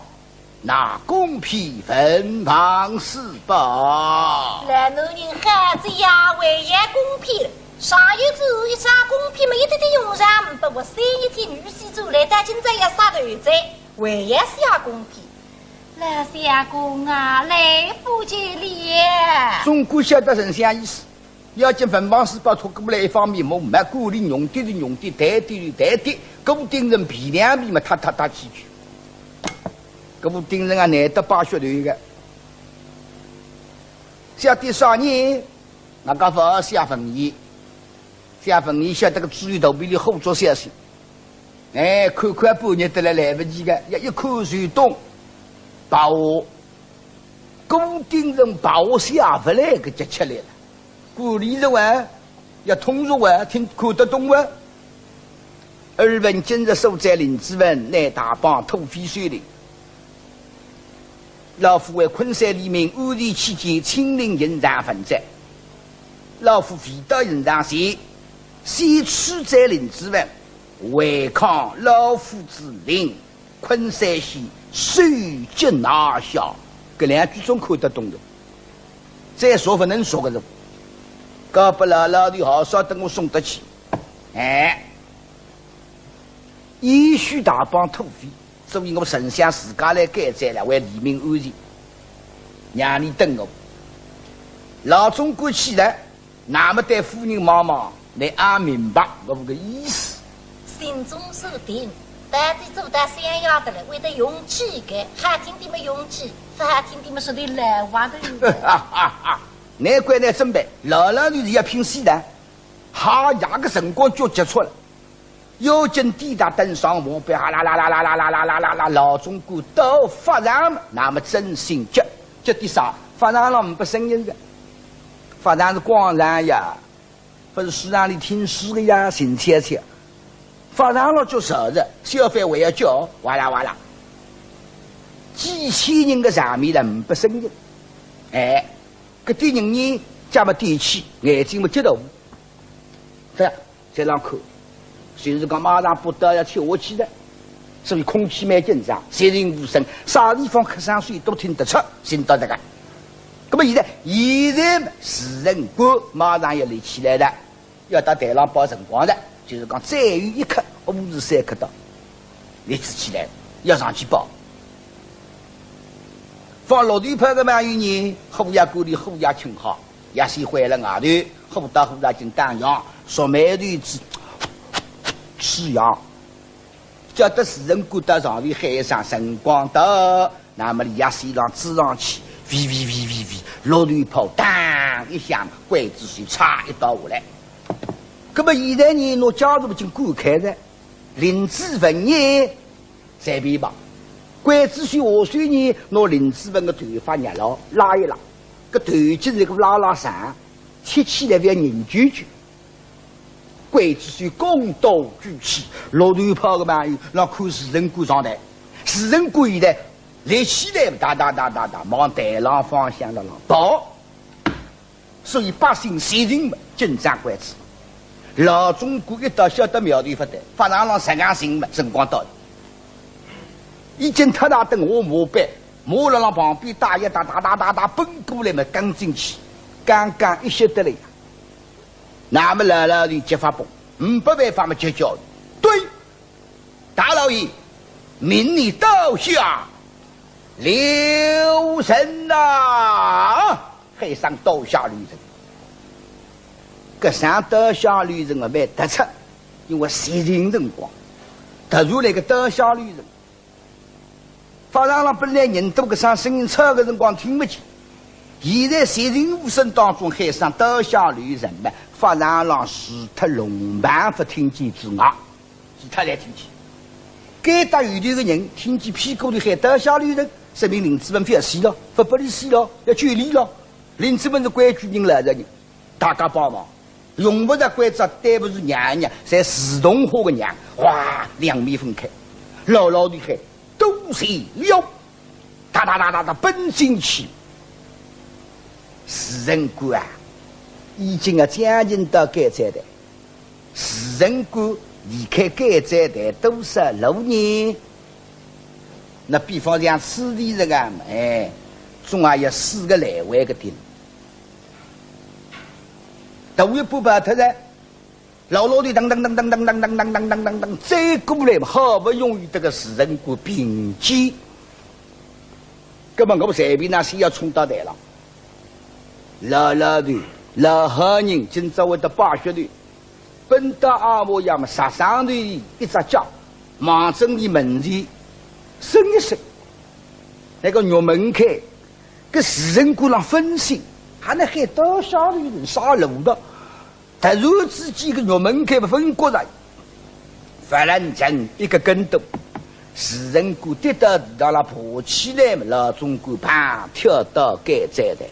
拿公片文房四宝。老男人好仔呀，还要公片了，上一次一张公片么一点点用场，不过三日天女婿转来，到今朝要杀头哉，还要写公片。老相公啊，来不及了。总管晓得丞相意思， 要紧文房四宝拖过来，一方面么，没管理，用的是用的，抬的是抬的，顾鼎臣皮两皮么，踏踏踏去去。顾鼎臣啊，难得摆噱头个。写点啥呢？那个勿写文言，写文言写得个至于肚皮里火着些些。哎，看看半日得来来勿及个，要一看就懂。白话，顾鼎臣白话写勿来个急吃力了。 管理着哇，要通俗哇，听看得懂哇。耳闻今日所斩林子文，乃大帮土匪首领。老夫为昆山黎民安全起见，亲临刑场问斩。老夫未到刑场前，先处斩林子文，违抗老夫之令， 昆山县首级拿下，搿两句总看得懂的。再说勿能说个人，搞不牢牢的好少等我送得去。哎，也许大帮土匪，所以我丞相自家来监斩了，为黎民安全，让你等我。老总管起来， 那么对夫人望望，倷阿明白我个意思？心中所定，到底做到相爷的了，会得用计个，好听点么用计，勿好听点么说的老话头。难怪倷准备，老老头子要拼死的，哈呀个辰光就急促了。 要紧抵达登上马背，哈啦啦啦啦啦啦啦啦啦啦，老总管到法场，那么真心急，急点啥？法场浪呒不声音个，法场是广场呀，勿是书场里听书个呀，静悄悄。法场浪叫啥子？小販还要叫，哇啦哇啦，几千人个场面了呒不声音。哎，搿点人呢，脚么踮起，眼睛么激动，对呀。 在浪看，就是讲马上不得要吃下去了，所以空气蛮紧张，寂静无声，啥地方咳嗽水都听得出，听到这个。那么现在，现在嘛，时辰官马上要立起来了，要到台浪报辰光了，就是讲再有一刻，午时三刻到，立起来，要上去报。放落地炮个嘛有呢，虎爷官里虎爷请好。 也是回了外头，虎到虎到进当阳，说眉头子，吃羊。叫得时辰官到上头喊一声辰光到，那么李爷先浪追上去，喂喂喂喂喂，落头炮当一响，刽子手嚓一刀下来。那么现在呢，拿家属已经赶开了，林子文呢，随便吧。刽子手下手呢，拿林子文个头发捏牢，拉一拉，搿头颈是个拉拉长，切起来覅硬揪揪。 刽子手弓刀举起，落头炮个嘛，让看时辰官上台。时辰官一抬，立起来，哒哒哒哒哒，往台浪方向浪浪跑。所以百姓侪人嘛，紧张关子。老总管一到晓得苗头勿对，法场浪实梗寻嘛，辰光到了。已经太大等我马背，马辣浪旁边打一打，哒哒哒哒奔过来嘛，跟进去，刚刚一歇得了呀。 那么老老头急发崩，呒不办法么急叫。对，大老爷，命你刀下留人呐！喊声刀下留人。搿声刀下留人啊，蛮突出，因为实情辰光，突然来个刀下留人。 法场浪本来人多，搿声声音吵个辰光听勿见。现在寂静无声当中喊声刀下留人嘛，法场浪除脱龙盘佛听见之外，其他侪听见。该搭有头个人听见屁股里喊刀下留人，说明林子文覅死了，勿拨伊死了，要救伊了。林子文是规矩人，老实人。 大家帮忙，用勿着关照，对勿住娘娘，侪自动化个娘，哗，两面分开，老老头喊，多谢了，哒哒哒哒哒奔进去。时辰官啊，已经啊将近到监斩台，时辰官离开监斩台多少路呢？那比方像此地这个，哎，总也要四个来回个地路。 头一步跑脱了，老老头噔噔噔噔噔噔噔噔噔噔噔噔，再过来嘛，好不容易得个时辰官并肩。葛么我随便哪先要冲到台浪。老老头，老好人，今朝会得摆噱头，奔到阿婆爷么，杀上头一只脚，望准伊门前伸一伸，那个玉门开， 搿时辰官浪分心，还能喊刀下留人啥路道？突然之间个玉门开勿分过来，法场浪一个跟斗，时辰官跌到地浪爬起来嘛，老总管啪跳到监斩台。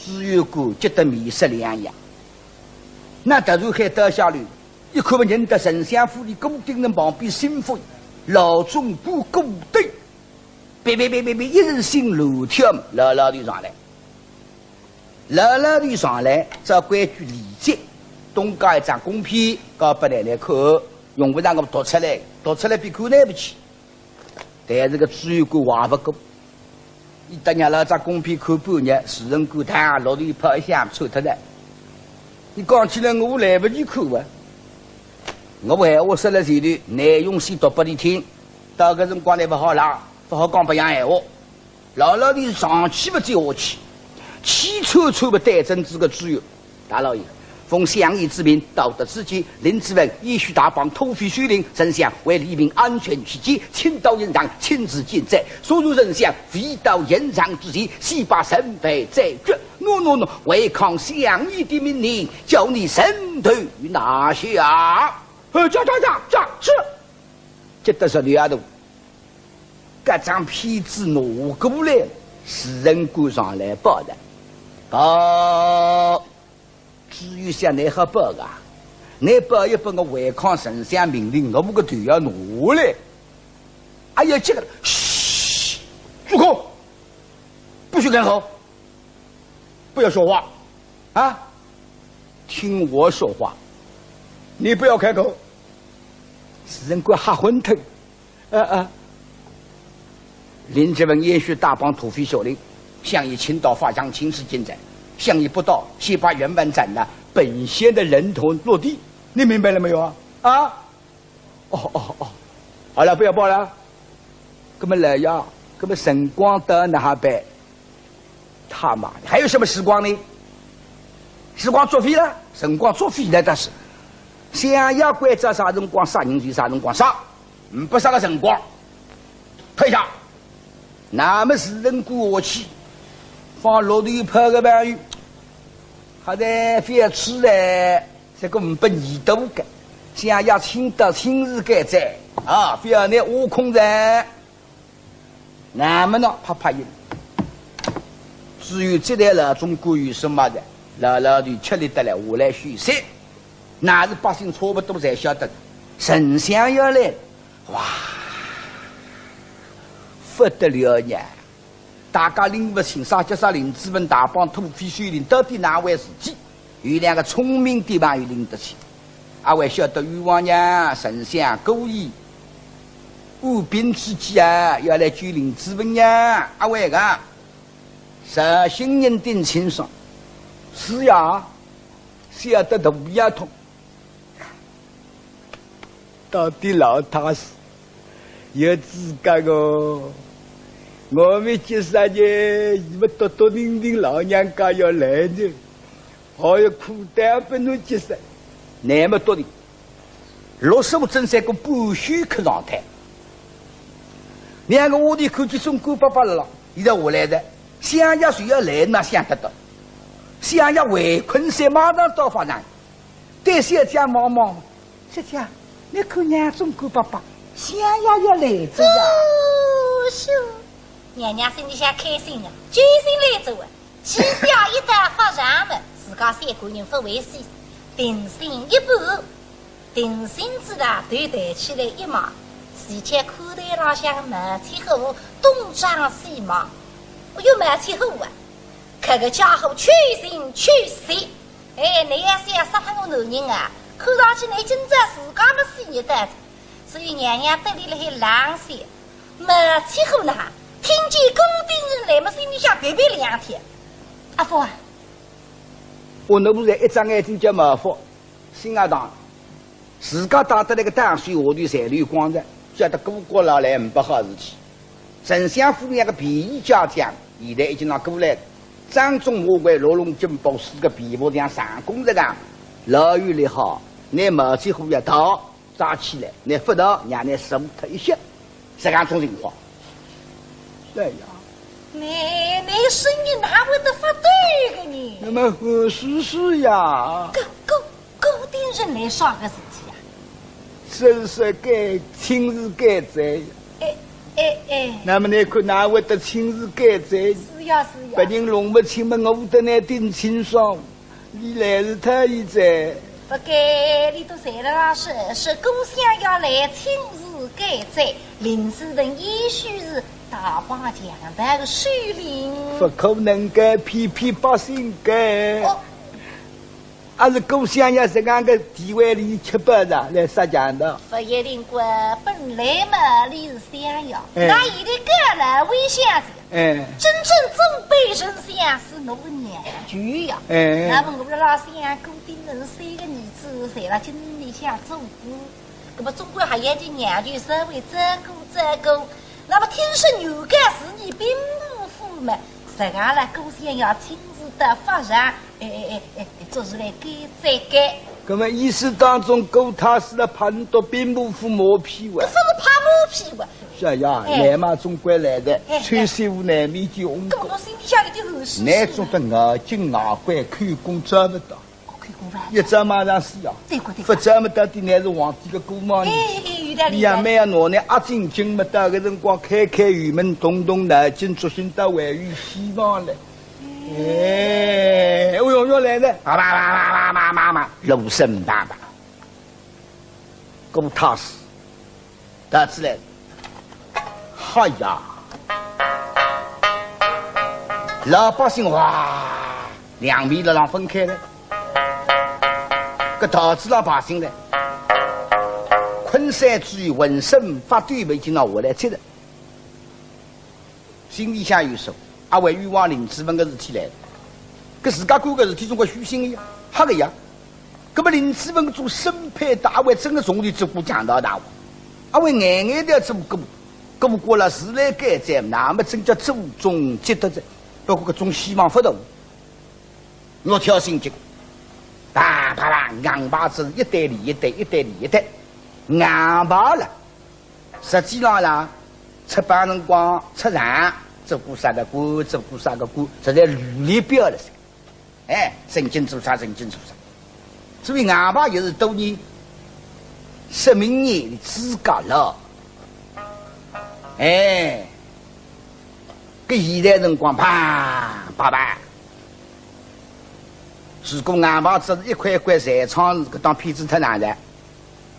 知县官急得面色两样。那突然喊刀下留，一看么认得丞相府里顾鼎臣旁边心腹，老总管顾鼎。 别别别别别，一阵心乱跳，老老头上来。老老头上来，照规矩礼节，东家一张公片，交拨奶奶看，用勿着我读出来，读出来比看来勿起。但是个知县官话勿过，伊搭娘老张公片看半日，时辰官他落头一炮一响抽脱了。伊讲起来我来勿及看啊，我闲话说了前头，内容先读拨伊听。 到搿辰光来勿好啦，勿好讲别样闲话。老老头上气勿接下气，气喘喘勿对准仔个知县。大老爷，奉相爷之命，到得此间，林子文、燕许大帮土匪收留，丞相为黎民安全起见，请到刑场亲自见斩。所以丞相未到刑场之前，先把人犯斩决。喏喏喏，违抗相爷的命令，叫你人头拿下。呃，这这这这是。 急得实头也大。搿张片子拿过来，时辰官上来报的。报，知县想，倷好报啊？倷报一报，我违抗丞相命令，我个头要拿下来。哎呀，这个，嘘，住口！不许开口，不要说话，啊，听我说话，你不要开口。时辰官吓昏头。 呃呃，林子文、燕许大帮土匪首领，相爷请到法场亲自见斩，相爷不到，先把人犯斩了，本县的人头落地，你明白了没有啊？啊？哦哦哦，好了，不要报了。那么来呀，那么辰光到哪哈办？ 他妈的，还有什么时光呢？时光作废了，辰光作废了，但是相爷关照啥辰光杀人就啥辰光杀，呒不啥个辰光，退下。那么是人过下去，放落头炮个朋友，还在覅吃嘞，这个呒不义度个，想要亲到亲自该哉啊，覅拿挖空哉。那么呢，拍拍印。至于这代老总管有什么的，老老头吃力得来，下来休息。 那是百姓差不多侪晓得，丞相要来，哇，不得了呀！大家拎勿清，啥叫啥林子文大帮土匪首领，到底哪回事体？有两个聪明的朋友拎得清，阿会晓得冤枉呀，丞相故意舞兵之计啊，要来救林子文呀，阿会个，绍兴人顶清爽。是呀，晓得大家痛。 到底老太师有资格哦。我们几十年，伊们笃笃定定老娘家要来呢，还有苦担不能接受，那么笃定。六叔正在个半休克状态，两个屋里看见总管伯伯了，现在下来的，想要谁要来，哪想得到？想要围困山马上到法场。 对小姐望望，小姐，你看娘总管伯伯，想要要来哉呀。哦，是。娘娘心里向开心啊，救星来哉啊，起码一旦发生么，自家三个人勿危险，定心一半。定心之上头抬起来一望，只见看台浪向毛七虎东张西望，哎哟，毛七虎啊，搿个家伙缺心缺肺。 哎，你要是要杀脱我男人啊，看上去你今朝自家么死热得，所以娘娘对伊辣海冷笑。毛七虎呢，听见顾鼎臣来么，心里向别别两天。阿福啊，我那不是一只眼睛叫毛福，心也当，自家打得来个打水下头侪流光着，叫得顾阁老来呒不好事体。 丞相府里个便衣家将，现在已经拿过来了。掌中马槐，六龙金宝，四个皮包像上弓这样，老有力好。拿毛七虎要逃，抓起来，拿不逃，让伊死脱一歇，这样种情况。对呀。你，你声音哪会得发抖个呢？那么何事事呀？顾，顾， 顾鼎臣来啥个事体啊？真是该，亲自该哉。哎，哎，哎。那么你看哪会得亲自该哉？是呀，是呀。别人弄勿清么，我得来顶清爽，你来是太医哉。不该，你都在了啦，是，是顾相爷来亲自该哉，林子文也许是大帮强盗个首领。不可能该，骗骗百姓该。哦。 阿是顾相爷实梗个地位里吃饱了，来杀强盗。勿一定个，本来嘛，伊是相爷，哎。那现在个呢，为相爷，哎。真正尊卑人相是我娘舅呀。哎。那么我们老相爷顾鼎臣三个儿子，侪辣京城里向做官，那么总归还要叫娘舅稍微照顾照顾。 那么听说原告是你兵部府嘛，实梗了，顾相爷亲自到法场，哎，哎，哎，哎，做事来该再该。那么意思当中，顾太师了，怕你到兵部府马屁哇？搿勿是拍马屁哇？是呀，哎。来嘛总归来的，哎，哎。穿西服难免就红过。搿么我心里向有点后悔。难做得外紧外拐，口供抓勿到。 一招马上死啊！对个，对个。勿招么到底乃是皇帝个姑妈呢。哎，哎，有道理，伊也蛮要拿你压进京么，到搿辰光开开辕门，动动脑筋，作兴倒还有希望嘞。哎，哎哟，要来了，啪啪啪啪啪啪啪啪，罗生啪啪，顾太师 到此来，哈呀，老百姓哇，两面辣浪分开了。搿桃子老百姓呢，困山之后浑身发抖，已经拿下来吃了。 心里向有数，阿会冤枉林子文个事体来了。搿自家干个事体总归虚心个呀，黑个呀。搿么林子文做生配搭阿会真个从前做过强盗大王，阿会眼眼调做过，过过了是来该哉，那么真叫祖宗积德哉。不过搿种希望勿大，我挑心急，啪啪啪，硬牌子一对连一对，一对连一对，硬牌了。实际上啦，出版辰光出场，做过啥个官，做过啥个官，实在亂七八糟了噻。哎，曾经做啥，曾经做啥。所以硬牌也是多年说明年的资格了。哎，搿现在辰光，啪啪啪，如果硬牌只是一块一块侪唱，搿档片子太难了。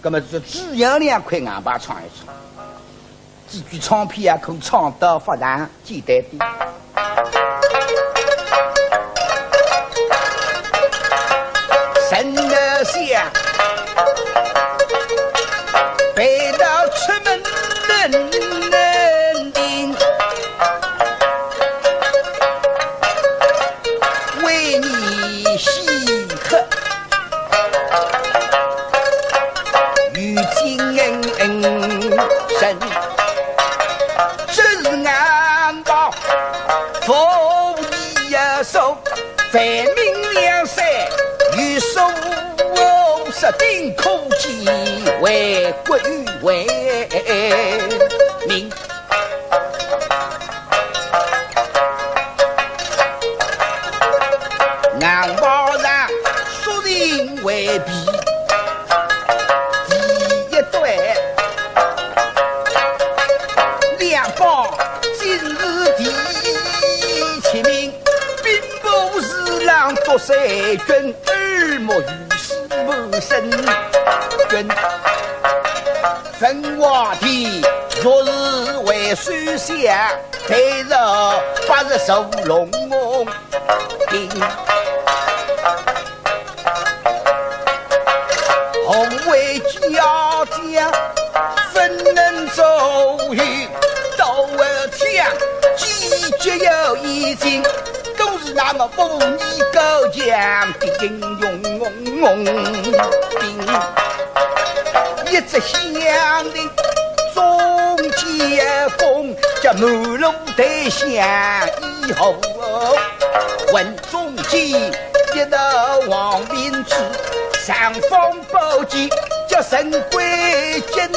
那么就只要两块硬牌唱一唱，几句唱片啊，可以唱到发达，简单点。神儿下，背到出门门庭，为你喜贺。 与今人，这是硬牌，无疑也说，分明两三与数，说定可计为国与为民。 硬牌上说定为比，第一对，两方今日第七名，兵部侍郎读三军，耳目一新满身军。 文华殿，若是为首相，对着八十座龙王顶。红卫家将，不能左右，刀枪，季节又已尽，都是那么武艺高强的英雄。 一直响的中间风，叫满路台响以后，闻中间一道黄绫子，上方宝剑叫神归金，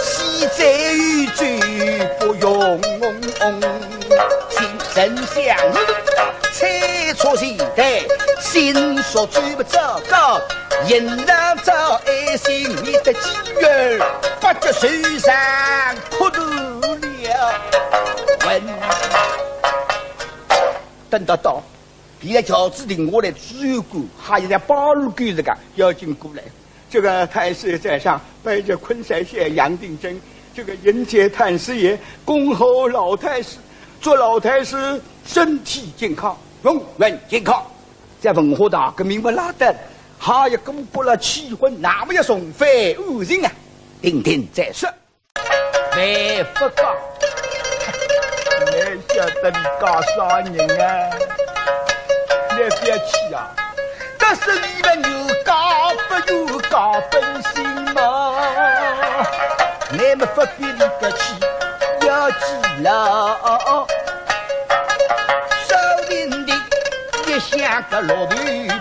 西在宇宙不用。 请丞相猜出前代，心说最不糟糕，应当早爱心，免得继而不觉受伤苦头了。问，等到到，现在轿子停下来，知县官还有在八路军这个要紧过来。 这个太师在上，拜见昆山县杨定珍。这个迎接太师爷，恭候老太师，祝老太师身体健康，龙运健康。在文化大革命不拉登，还有个不了气氛，那么要送回安定啊，听听再说。 万福讲，倷晓得俚讲啥人啊？倷覅气啊！但是俚们有讲不有讲本性嘛。倷么勿必俚个气，要记牢。少林的一响个落头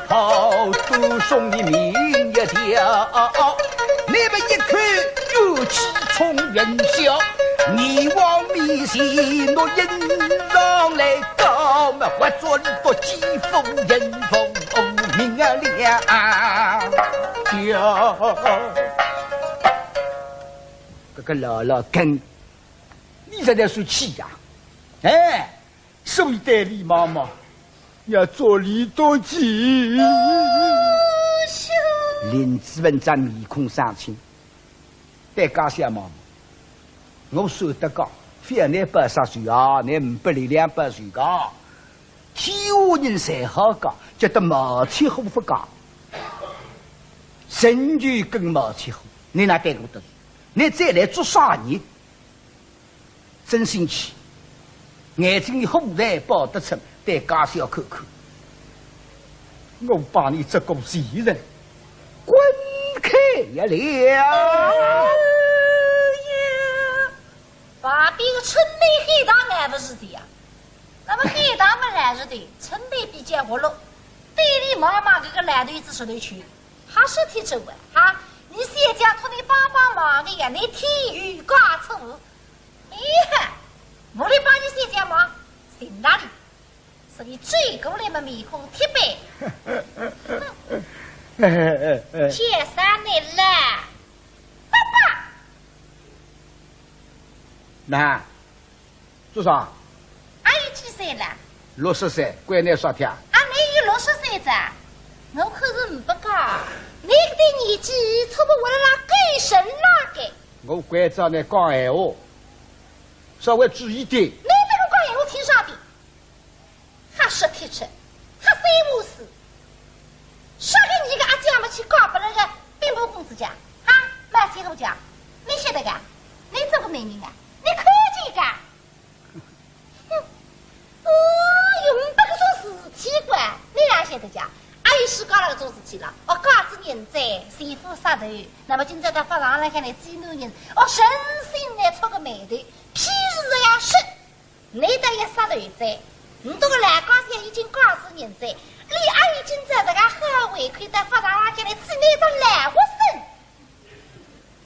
炮，都送你命一条。 你们一口怨气冲云霄，你往面前落印上来，高么活捉你做奸夫人，无名啊了。搿个老老根，你实在是气呀！哎， 所以对俚妈妈要做俚多气。林子文只面孔生青，对家小妈妈，我说得讲，覅拿报啥仇啊，拿五百两两报仇个。天下人侪好讲，叫得毛七虎勿讲。陈九跟毛七虎，你哪对我得罪？你再来做啥人？ 真生气，眼睛里火在爆得出，对家小看看。我把你这个贱人滚开呀了！哎呀，旁边个春梅喊打还勿是的呀？那么喊打么还是的，春梅比较活络，对俚妈妈搿个烂头子说头去，还是挺走啊，哈！你小姐托你帮帮忙个呀，你添油加醋。哎呀，我来帮你写家嘛，行哪里？所以转过来嘛，面孔铁板。哼，天生的啦，爸爸。那，做啥？阿有几岁了？六十岁，关你啥体啊？阿，你有六十岁哉？我可是唔不讲，你搿点年纪，差不多活了啦，够神啦个。我关照你讲闲话，稍微注意点。你对我讲闲话听啥的？瞎说天吃，瞎三胡四。啥个你个阿姐么去嫁拨了个兵部公子家，哈，卖钱个家，你晓得个？你做个媒人啊？你看见个？ 哼，哦哟，没搿种事体个，你哪晓得讲？阿有世界浪搿种事体了，哦，假使人哉，前夫杀头，那么今朝到法场浪向来见男人，哦，诚心来触个霉头，譬如这样说，你倒也杀头哉，你这个老家小已经假使人哉，你阿有今朝这个好胃口到法场浪向来见你这老活生。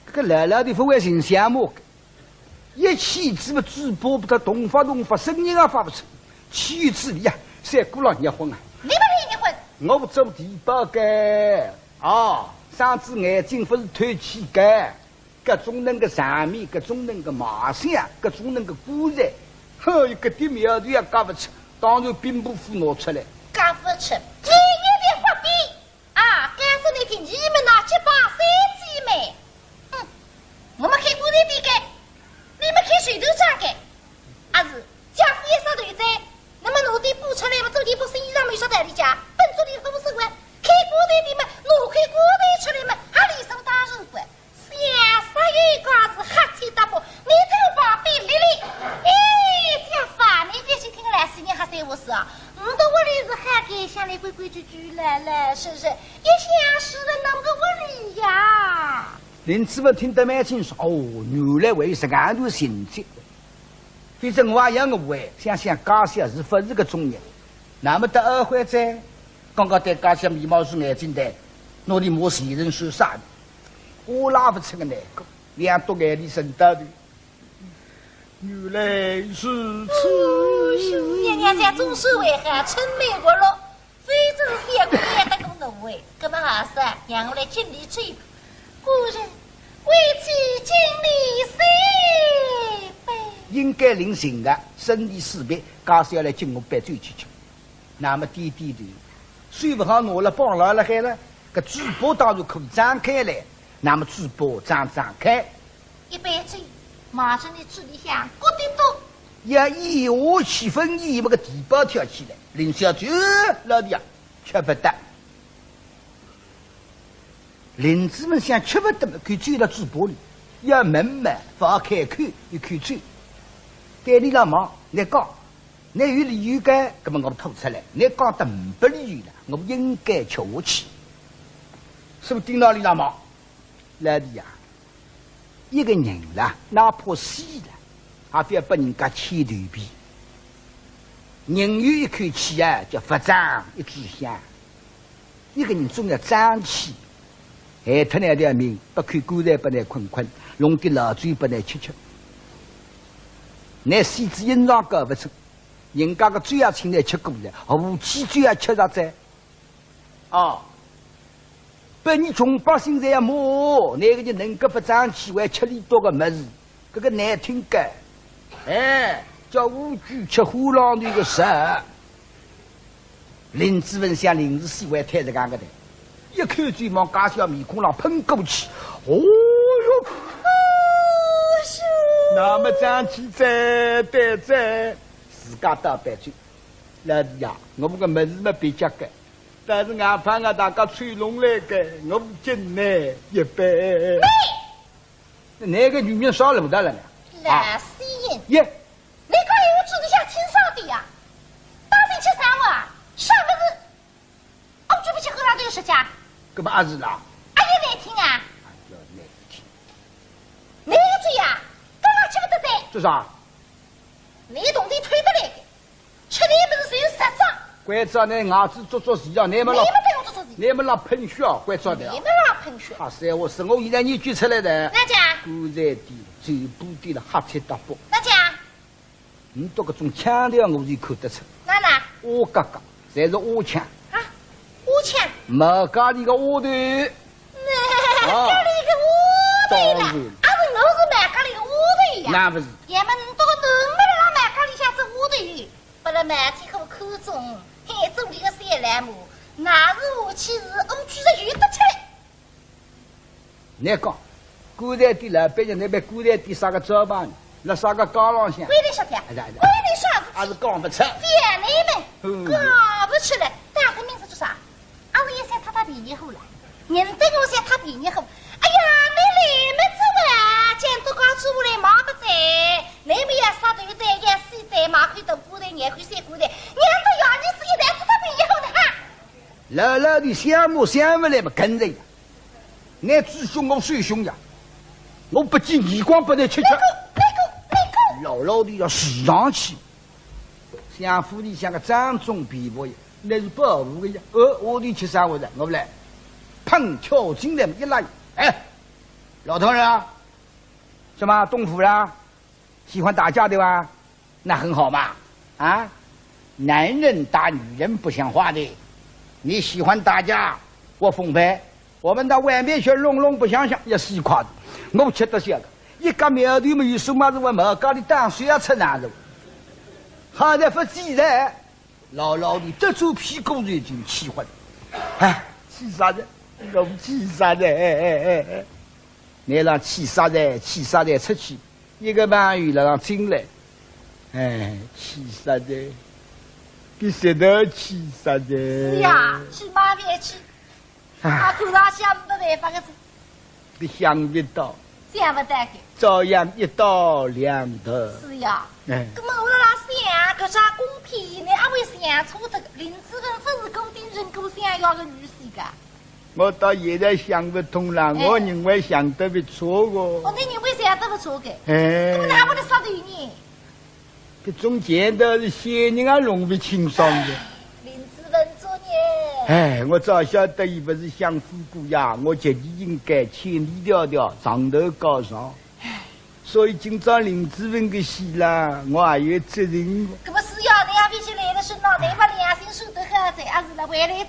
搿个老老的勿会寻相骂个，一气之么嘴巴拨他动发动发，声音也发勿出，气之里啊，三鼓浪热昏啊。你勿是热昏？我做地保个，哦，双子眼睛勿是透气个，搿种能个场面，搿种能个卖相，搿种能个棺材，哼，一个点苗头也轧勿出，当然兵部府拿出来。轧勿出，你也得发兵。 啊，告诉你听，你们那结拜三姐妹，哼，我们开棺材店个，你们开水头厂个，阿是，姐夫也杀头哉，那么拿点布出来嘛，做点布生意上嘛有啥道理讲？本族里好生活，开棺材店嘛，拿块棺材出来嘛，还理所当然个。小煞有介事瞎七搭八，你走旁边立立。哎，姐夫啊，你这是听老实人瞎三胡四啊，我到屋里是好个，想来规规矩矩。 来来，是是，一向是个那么个问题呀。林子文听得蛮清爽，哦，原来还有这样的情节。反正我也要误会，想想家小是勿是个中人。那么到二回哉，刚刚对家小眉毛竖眼睛的，拿你骂前人算啥呢？我拉勿出个难过，两朵眼泪顺到头。 原来如此。娘娘家总是为何春梅活络，非正是小姑娘得个误会，搿么还是让我来敬你这一杯。夫人，为妻敬你三杯。应该领情个，生理四杯，家小来敬我杯酒去吃。 那么点点头，手勿好拿了，绑牢了海了，搿嘴巴当然可以张开来，那么嘴巴张张开。一杯酒，马上你嘴里向咕滴嘟。要一下去，分一么个地保跳起来，林小姐，老弟啊，吃勿得。林子文想吃勿得么，口酒辣嘴巴里，要问么，勿好开口，一口酒。对俚老忙，倷讲， 倷有理由个，搿么我吐出来，倷讲得呒不理由了，我应该吃下去。是勿是顶牢俚老忙？老弟呀，一个人啦，哪怕死了，也覅拨人家牵头皮。人有一口气啊，叫佛长一炷香。 一个人总要争气，害脱倷条命，拨口棺材拨倷困困，弄点老酒拨倷吃吃。倷死仔阴阳搞勿成，人家个酒也请倷吃过了，无忌酒也吃着哉。哦，拨伲穷百姓侪要骂，哪个人能够勿争气，还吃俚笃个物事？ 搿个难听个，哎，叫乌龟吃虎狼头个事。林子文想临时死还推着讲个的，一口酒往家小面孔浪喷过去，哦哟，那么争气哉，对哉，自家倒杯酒，老弟呀，我搿个物事么别家个，但是外派啊大家吹拢来个，我敬倷一杯。 倷个女人啥路道了呢？老死人。耶，倷讲闲话嘴里向清爽点呀，当心吃生活啊，啥物事？哦，嘴巴吃喝上都有实梗。搿么阿是啦？哎呀，难听啊！哎呀，难听。倷个嘴呀，刚刚吃勿得罪。做啥？倷铜钿偷得来个。 吃倷物事侪有实梗。关照倷牙齿做做事啊，倷么老，倷么对我做做事。倷么老喷血啊，关照倷啊。倷么老喷血。啊，是，我是我现在研究出来的。哪讲？棺材店、酒吧店了瞎七搭八。哪讲？你笃搿种腔调我就看得出。哪哪？阿嘎嘎，侪是阿腔。啊，阿腔？毛家里个丫头。毛家里个丫头啦？当然。啊，是我是毛家里个丫头呀。那勿是。要么你笃个囡儿辣毛家里向做丫头，拨了毛七虎看中，嘿，做俚个小老婆，那是下去是乌鸡是有得吃嘞。 倷讲，棺材店老板娘，倷拿棺材店啥个招牌呢？辣啥个街浪向？关倷啥体啊？哎呀，哎呀。关倷啥事体？还是讲勿出。覅倷问，嗯。讲勿出来，打个名字做啥？阿是也想讨讨便宜货了？人对我想讨便宜货。哎呀，倷来么子哇，讲都讲出来买勿着，倷么要杀头哉，要死哉，买口大棺材，廿口小棺材，让得爷儿子一代讨讨便宜货的哈。 老老的想么想勿来么跟着呀，倷主凶我受凶呀，我不见义光拨倷吃吃。那个，那个，那个。老老的要死上去，想府里向个掌中皮包呀，那是保护的呀。呃，我的吃啥我的，我不来，砰，跳进来一拉，哎，老头儿啊，什么东府啦？ 喜欢打架对吧？那很好嘛，啊，男人打女人不像话的，你喜欢打架，我奉陪，我们到外面去弄弄，不想想也是一块的。我吃得消的，一个苗头没有什么是我毛家里当水要吃难的，好在不记得。 老老的这种屁股已经气昏。哎，气煞哉，我气煞哉，哎哎哎哎，倷让气煞哉，气煞哉出去，一个朋友了让进来，哎，气煞哉，比谁都气煞哉。是呀，气嘛别气。 啊，看上去也没得办法个哉。你想勿到。想勿到个。照样一刀两断。是呀。哎。搿么我辣辣想，搿只公片呢，阿会想错脱个，林子文勿是顾鼎臣顾相爷个女婿个？我到现在想勿通啦，哎。我认为想得勿错个。哦，倷认为想得勿错个？哎。搿么哪会得杀头呢？ 搿种前头是仙人也弄勿清爽个。林子文作孽。哎，我早晓得伊勿是享富贵呀，我觉得应该千里迢迢，上头告状。所以今朝林子文个死啦，我也有责任个。搿么是呀，倷也勿去来了身浪，倷把良心说得好哉，还是来回来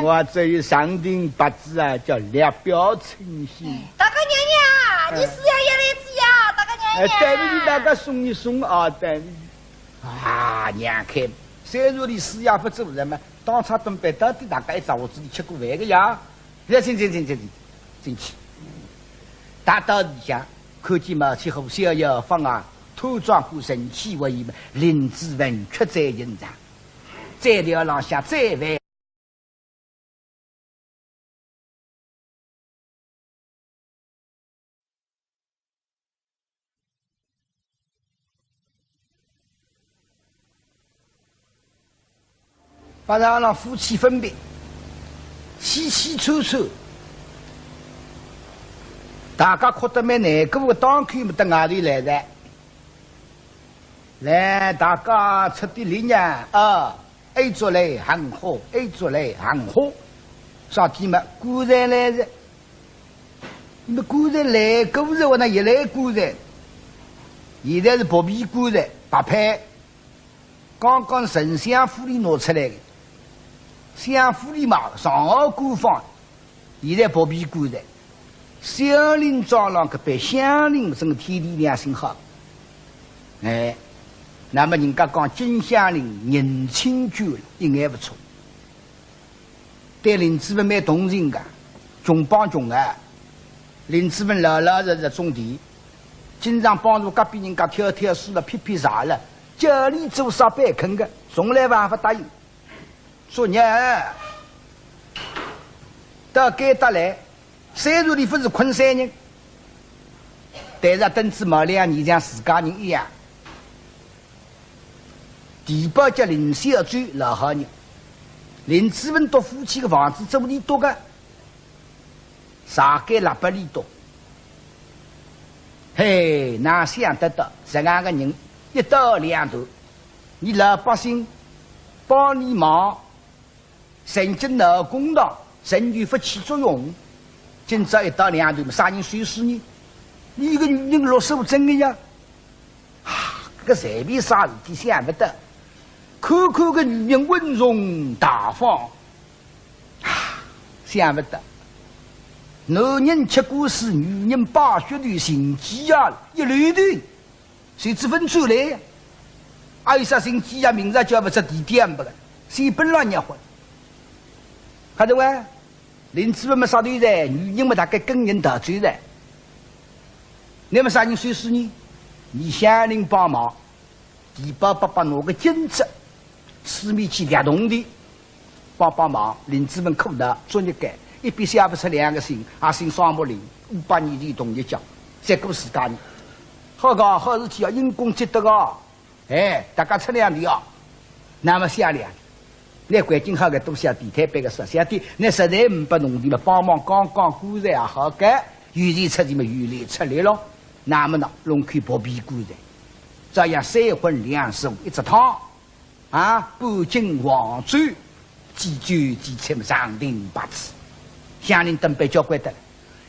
我这一上庭八字啊，叫略表称心。大家娘娘，你是要要来子呀，大家娘娘。哎，对勿起，大家松一松啊，对勿起。啊，娘看，虽然你师爷勿做人嘛，当差东北到底大家一只屋子里吃过饭个呀。来，请，请，请，请，请，进去。踏到里向，看见毛七虎、逍遥、方二，拖装过神气为一门，林子文屈在现场。再聊浪向再饭。 八场浪夫妻分别，凄凄楚楚，大家哭得蛮难过个，当口没得外头来哉。来，大家出点力呀，啊！ A族来喊好，A族来喊好，啥体嘛？棺材来哉。那么棺材来过哉，我那也来棺材。现在是薄皮棺材，白坯。刚刚从相府里拿出来的，相府里嘛，上好官方。 现在薄皮棺材，小林庄浪搿班乡邻真个天地良心好。哎，那么人家讲金乡邻人亲眷一眼勿错。对林子文蛮同情个，穷帮穷啊。林子文老老实实种田，经常帮助隔壁人家挑挑水了、劈劈柴了，叫俚做啥板肯个，从来勿答应。 作孽，到该搭来，虽然俚勿是昆山人，但是啊，登仔毛两年像自家人一样。地保叫林小周，老好人。林子文笃夫妻个房子租俚笃个， 啥个拉拨俚笃。嘿，哪想得到，实梗个人一刀两断，伲老百姓帮俚忙，曾经闹公堂，仍旧勿起作用。今朝一刀两断，啥人收尸呢？伊个女人落手真个呀。啊，搿随便啥事体想勿到，看看搿女人稳重大方，啊，想勿到，男人吃官司，女人摆血头，寻机啊，一溜头，随之分出来。还有啥寻机啊？明朝叫勿出地点勿个，先本浪结婚。看着喂，林子文么杀头哉，女人么大概跟人逃走哉。那么啥人收拾呢？你乡邻帮忙，地保伯伯拿个金子，市面去掠铜钿，帮帮忙，林子文苦恼作孽个，一笔写勿出两个信，也姓双木林，五百年前同一家，结果自家人。好个好事体啊，因公积德啊，哎，大家出两钿啊，那么写两钿。 那环境好个，多写点，推扳个少写点，那实在呒拨铜钿么，帮忙讲讲棺材也好个，有钱出钱么有力出力咯。那么呢，弄口薄皮棺材，照样三荤两素一只汤，啊，半斤黄酒，几酒几菜么上等八次，乡邻等辈交关得了，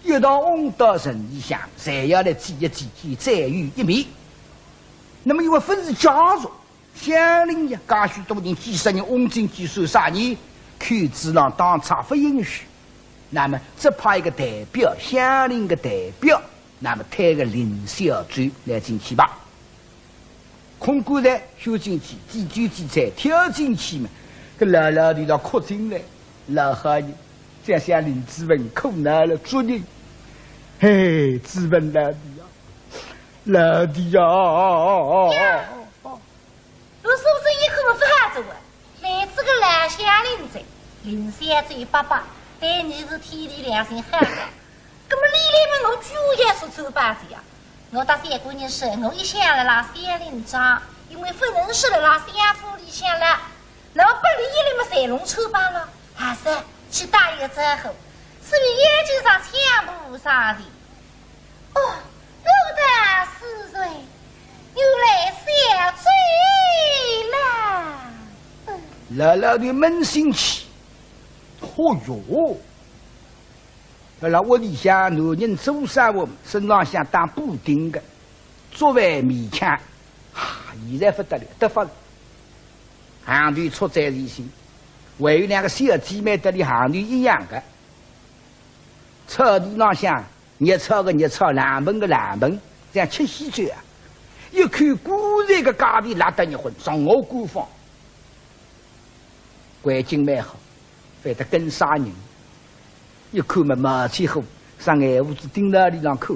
一道翁到城里向，侪要来祭一祭，见最后一面。那么因为勿是家属， 乡邻呀，介许多人，几十人翁进去算啥呢？口子浪当差勿允许。那么只派一个代表，乡邻个代表，那么推个林小周来进去吧。空棺材收进去，几酒几菜挑进去嘛，搿老老头倒哭进来，老好人，想想林子文苦恼了，作孽。嘿，子文老弟呀，老弟呀， 我是不是一口勿好做啊？来仔个老乡邻哉，林小周伯伯，对你是天地良心好个。葛么你来么我居然也是穿帮子呀？我搭三个人说，我一向辣辣乡邻庄，因为勿能说辣辣乡府里向了，那么拨俚一来么侪弄穿帮了，还是去打一个招呼，是不是眼睛上抢不上的？ 哦，我的是谁？原来小周啦。嗯，老老头扪心气，哦哟，辣辣屋里向男人做生活，身浪向打补丁个，作为勉强，啊，现在勿得了，得法了。行头出在前头，还有两个小姐妹搭俚行头一样个，草地浪向 热炒个热炒，冷盆个冷盆，像吃喜酒啊！一口棺材个价钿拉得热昏，上下官方。环境蛮好，反得跟啥人？一看么冒起火，啥眼珠子盯牢里浪看。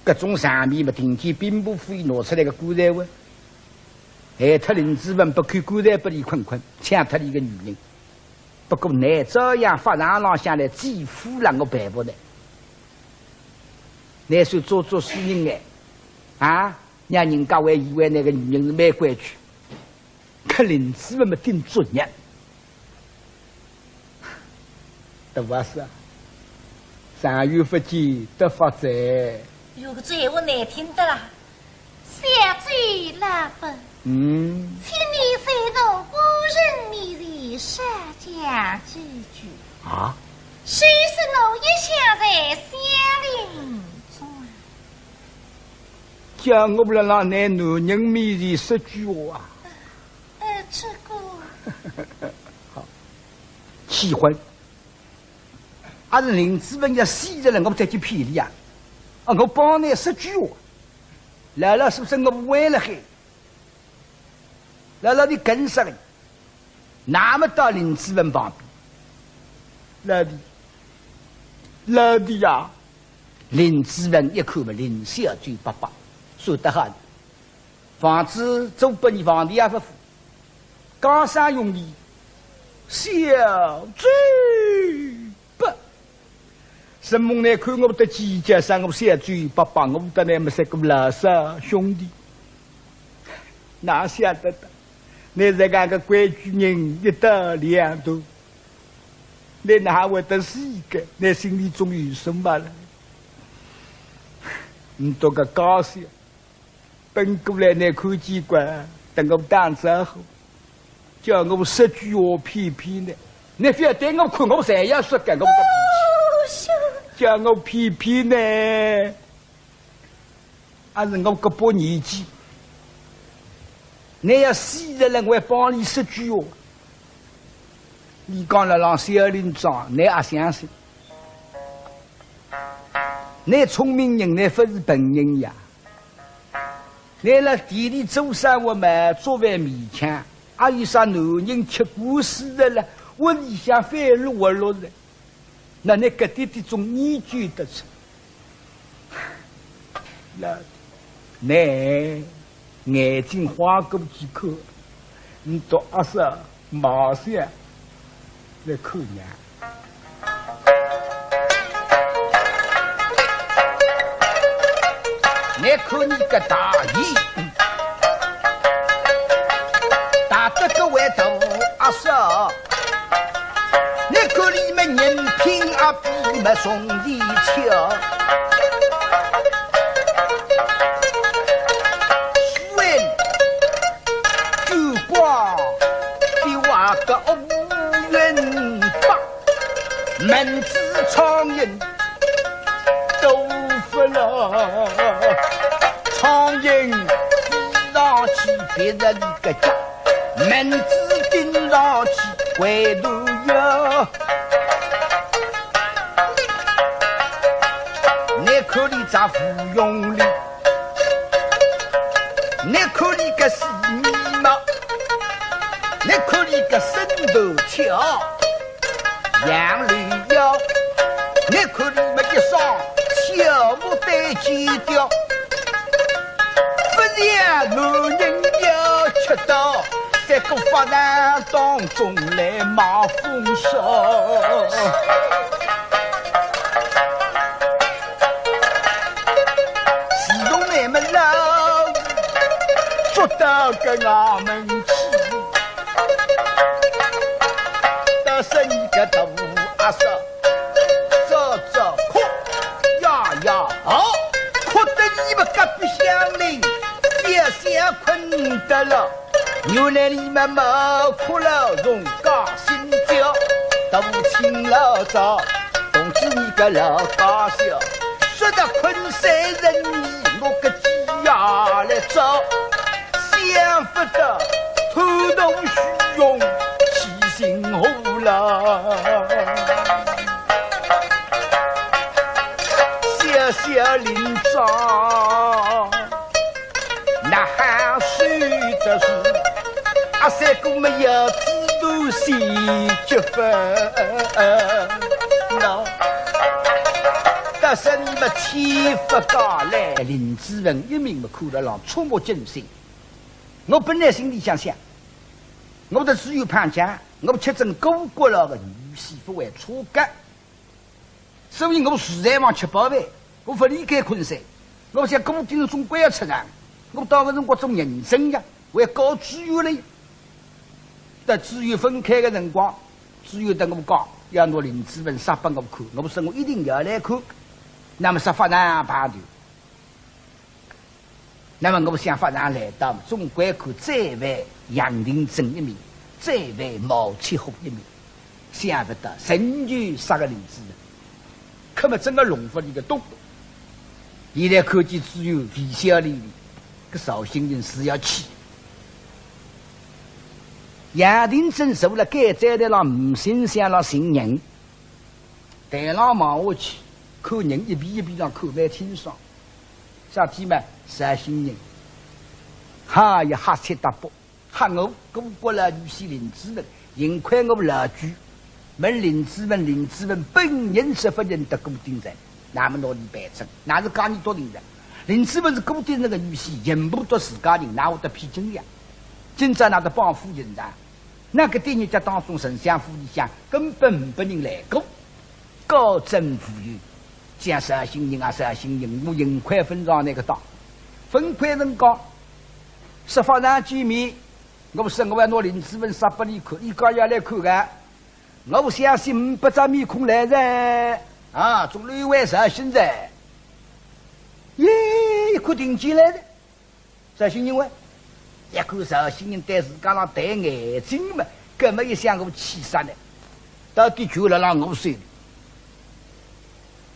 搿种场面么，听见兵部府伊拿出来个棺材哇，害脱林子文，拨口棺材拨伊困困，抢脱伊个女人。 不过倷照样法场浪向来祭夫了，我办勿来。倷算做做书人哎，啊，让人家还以为倷个女人是蛮规矩，可林子文么顶作孽。大阿是啊，长远勿见得法哉。有个嘴我难听得啦。 小周老伯，嗯。请你在我官人面前少讲几句。啊？虽说我一向在乡邻庄。叫我辣辣倷男人面前说句话啊？呃，这个。好，气昏。阿是林子文要死了，我再去骗俚啊？啊，我帮倷说句话。 老老是不是我不会了嘿？老老的跟上，那么到林子文旁边，老弟，老弟呀！林子文一看嘛，林小周伯伯，说得好，房子租拨你，房钿也不付，讲啥用的？小周 不，承蒙倷看我的计较，啥我小周伯伯，我搭倷么是个老少兄弟。哪晓得的，倷这个个规矩人一刀两断，倷哪会得死个？倷心里总有数么了。你这个家小， 奔过来，倷看见过，搭我打招呼，叫我说句话骗骗倷，倷覅对我看，我才要说个，我个脾气。哦，兄弟。叫我骗骗倷，阿是我搿把年纪，倷要死了，我还帮俚说句闲话。俚讲勒浪小林庄，倷阿相信？倷聪明人，倷勿是笨人呀。倷勒地里做生活嘛，做饭勉强，阿有啥男人吃官司的了，屋里向翻落落了。 那倷搿点点总研究得出。那，倷眼睛花过几口，倷到阿嫂马上来看娘。倷看倷个大爷，大得个位大阿嫂。 倷看俚么人品阿比么从前强，书文、酒馆比我个乌云白，蚊子苍蝇 都勿了。苍蝇飞上去别人个家，蚊子叮上去回头呀。倷看俚只芙蓉脸，倷看俚个细眉毛，倷看俚个身段巧。 杨柳腰，倷看俚么一双小牡丹尖雕，勿像男人要吃到，在个法场当中来卖风骚。自从那么老，捉到个衙门去。 但是倷个大阿嫂，早早哭呀呀吼，哭得俚么隔壁乡邻也想困得了。原来俚么没哭了，从家心焦，大清老早，通知倷个老家小，说得困三日夜，我个鸡呀来找。 想不到贪图虚荣，起心火了。小小林庄，哪哈受得住？阿三哥么要知道心急分了。但是倷么千勿讲来，林子文一命么看得浪触目惊心。 我本来心里想想，我搭知县碰僵，我吃准顾阁老个女婿勿会错个。所以我实在望吃饱饭，我勿离开昆山。我想顾鼎臣总归要出场，我到个辰光做人证呀，我要告知县嘞。搭知县分开个辰光，知县搭我讲，要拿林子文杀拨我看，我说我一定要来看。那么啥法场排队？ 那么我想法场来到，总归看再犯杨廷珍一命，再犯毛七虎一命，想勿到仍旧杀个林子文，搿么真个弄勿离个东。现在看见知县微笑哩哩，搿绍兴人是要气。杨廷珍坐辣监斩台浪，呒心想浪寻人，台浪望下去，看人一遍一遍浪看蛮清爽。 啥体嘛？绍兴人。哈呀，瞎七搭八，吓我顾阁老女婿林子文，幸亏我老鬼。问林子文，林子文本人是勿认得顾鼎臣，那么拿俚办证，那是假意笃定哉。林子文是顾鼎臣个女婿，认勿得自家人，哪会得骗真呀？今朝哪得帮夫人哉？ 那个点日脚当中，丞相府里向根本呒拨人来过，高枕无忧。讲绍兴人啊，绍兴人，我幸亏勿上倷个当。分开辰光，说法场见面，我说我要拿林子文杀拨俚看，俚讲要来看个，我相信呒拨张面孔来哉，啊，总归有绍兴哉。耶，一看定见来哉。 绍兴人喂，一看绍兴人对自家浪抬眼睛嘛，搿么一想我气煞呢，到底就辣辣我手里。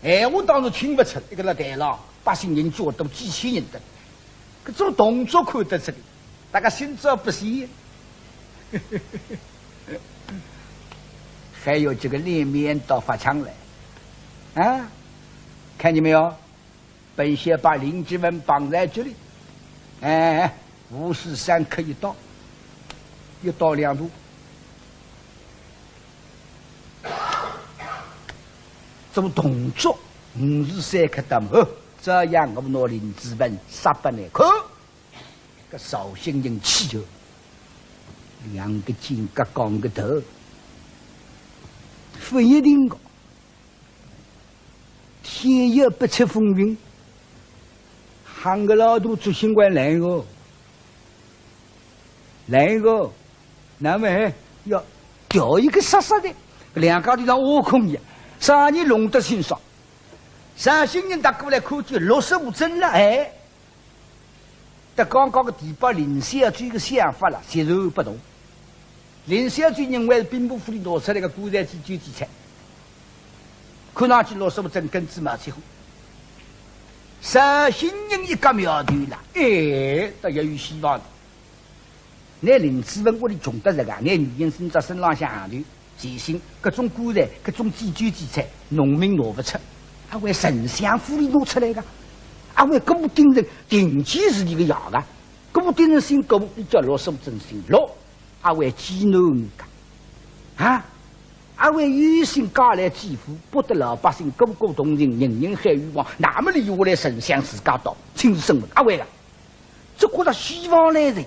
闲话当中听勿出，一个辣台浪，百姓人叫多，几千人的，搿种动作看得出个，大家心照不宣。还有这个脸面倒发抢来，啊，看见没有？本县把林子文绑在这里，哎，无事三刻一刀，一刀两断。 做动作，五时三刻到末，照样我拿林子文杀拨倷看。搿绍兴人气哦，两个肩胛扛个头，勿一定个。天有不测风云，喊个老大做新官来哦，来哦。 那么要调一个杀杀的，两家头像挖空一样，啥人弄得清爽？绍兴人踏过来看见陆素贞了，哎，搭刚刚个地保林小姐个想法了，截然不同。林小姐认为是兵部府里拿出来个棺材祭酒祭菜，看上去陆素贞跟仔毛起哄。绍兴人一个苗头了，哎，倒也有希望的。 拿林子文屋里穷得实梗，拿女人身只身浪向行头，全新，搿种棺材，搿种祭酒祭菜，农民拿勿出，阿会丞相府里拿出来个，阿会顾鼎臣定期是俚个爷个，顾鼎臣姓顾，俚叫陆素贞姓陆，阿会寄囡儿个，啊，阿会有心嫁来济府，博得老百姓个个同情，人人喊冤枉，那么俚下来丞相自家到，亲自审问，阿会个，只觉着希望来哉。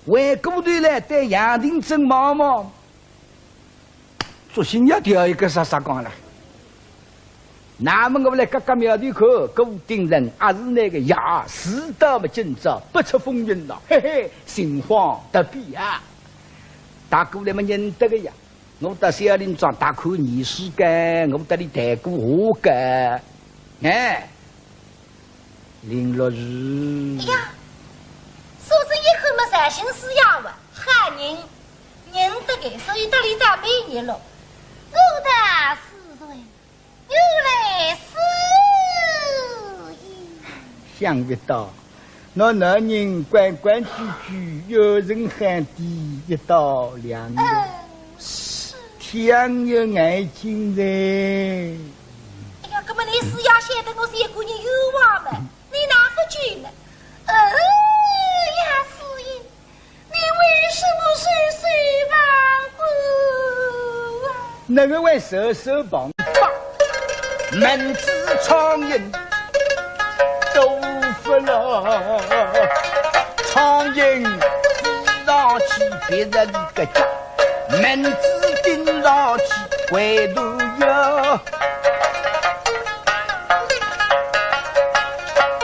回过头来对杨廷珍望望，作兴要调一个杀杀讲了。那么我来轧轧苗头看，顾鼎臣阿是倷个爷，是倒么今朝不测风云了，嘿嘿，心慌得比啊。踏过来么认得个呀。 我到小林庄踏过泥水个，我搭俚谈过话个。哎，林陆氏。哎呀，素贞一看么绍兴师爷哇，好人，认得个，所以搭俚打蛮热络。我道是谁？ 原来是你。想不到，倷男人规规矩矩，有人喊爹一刀两断，嗯，是。天有眼睛哉。哎呀，搿么倷师爷晓得我是一个人冤枉么，倷哪勿救呢？哦呀，师爷， 你为什么袖手旁观啊？哪个会袖手旁观？门子苍蝇都不了，苍蝇飞上去别人的家，门子叮上去回头呀。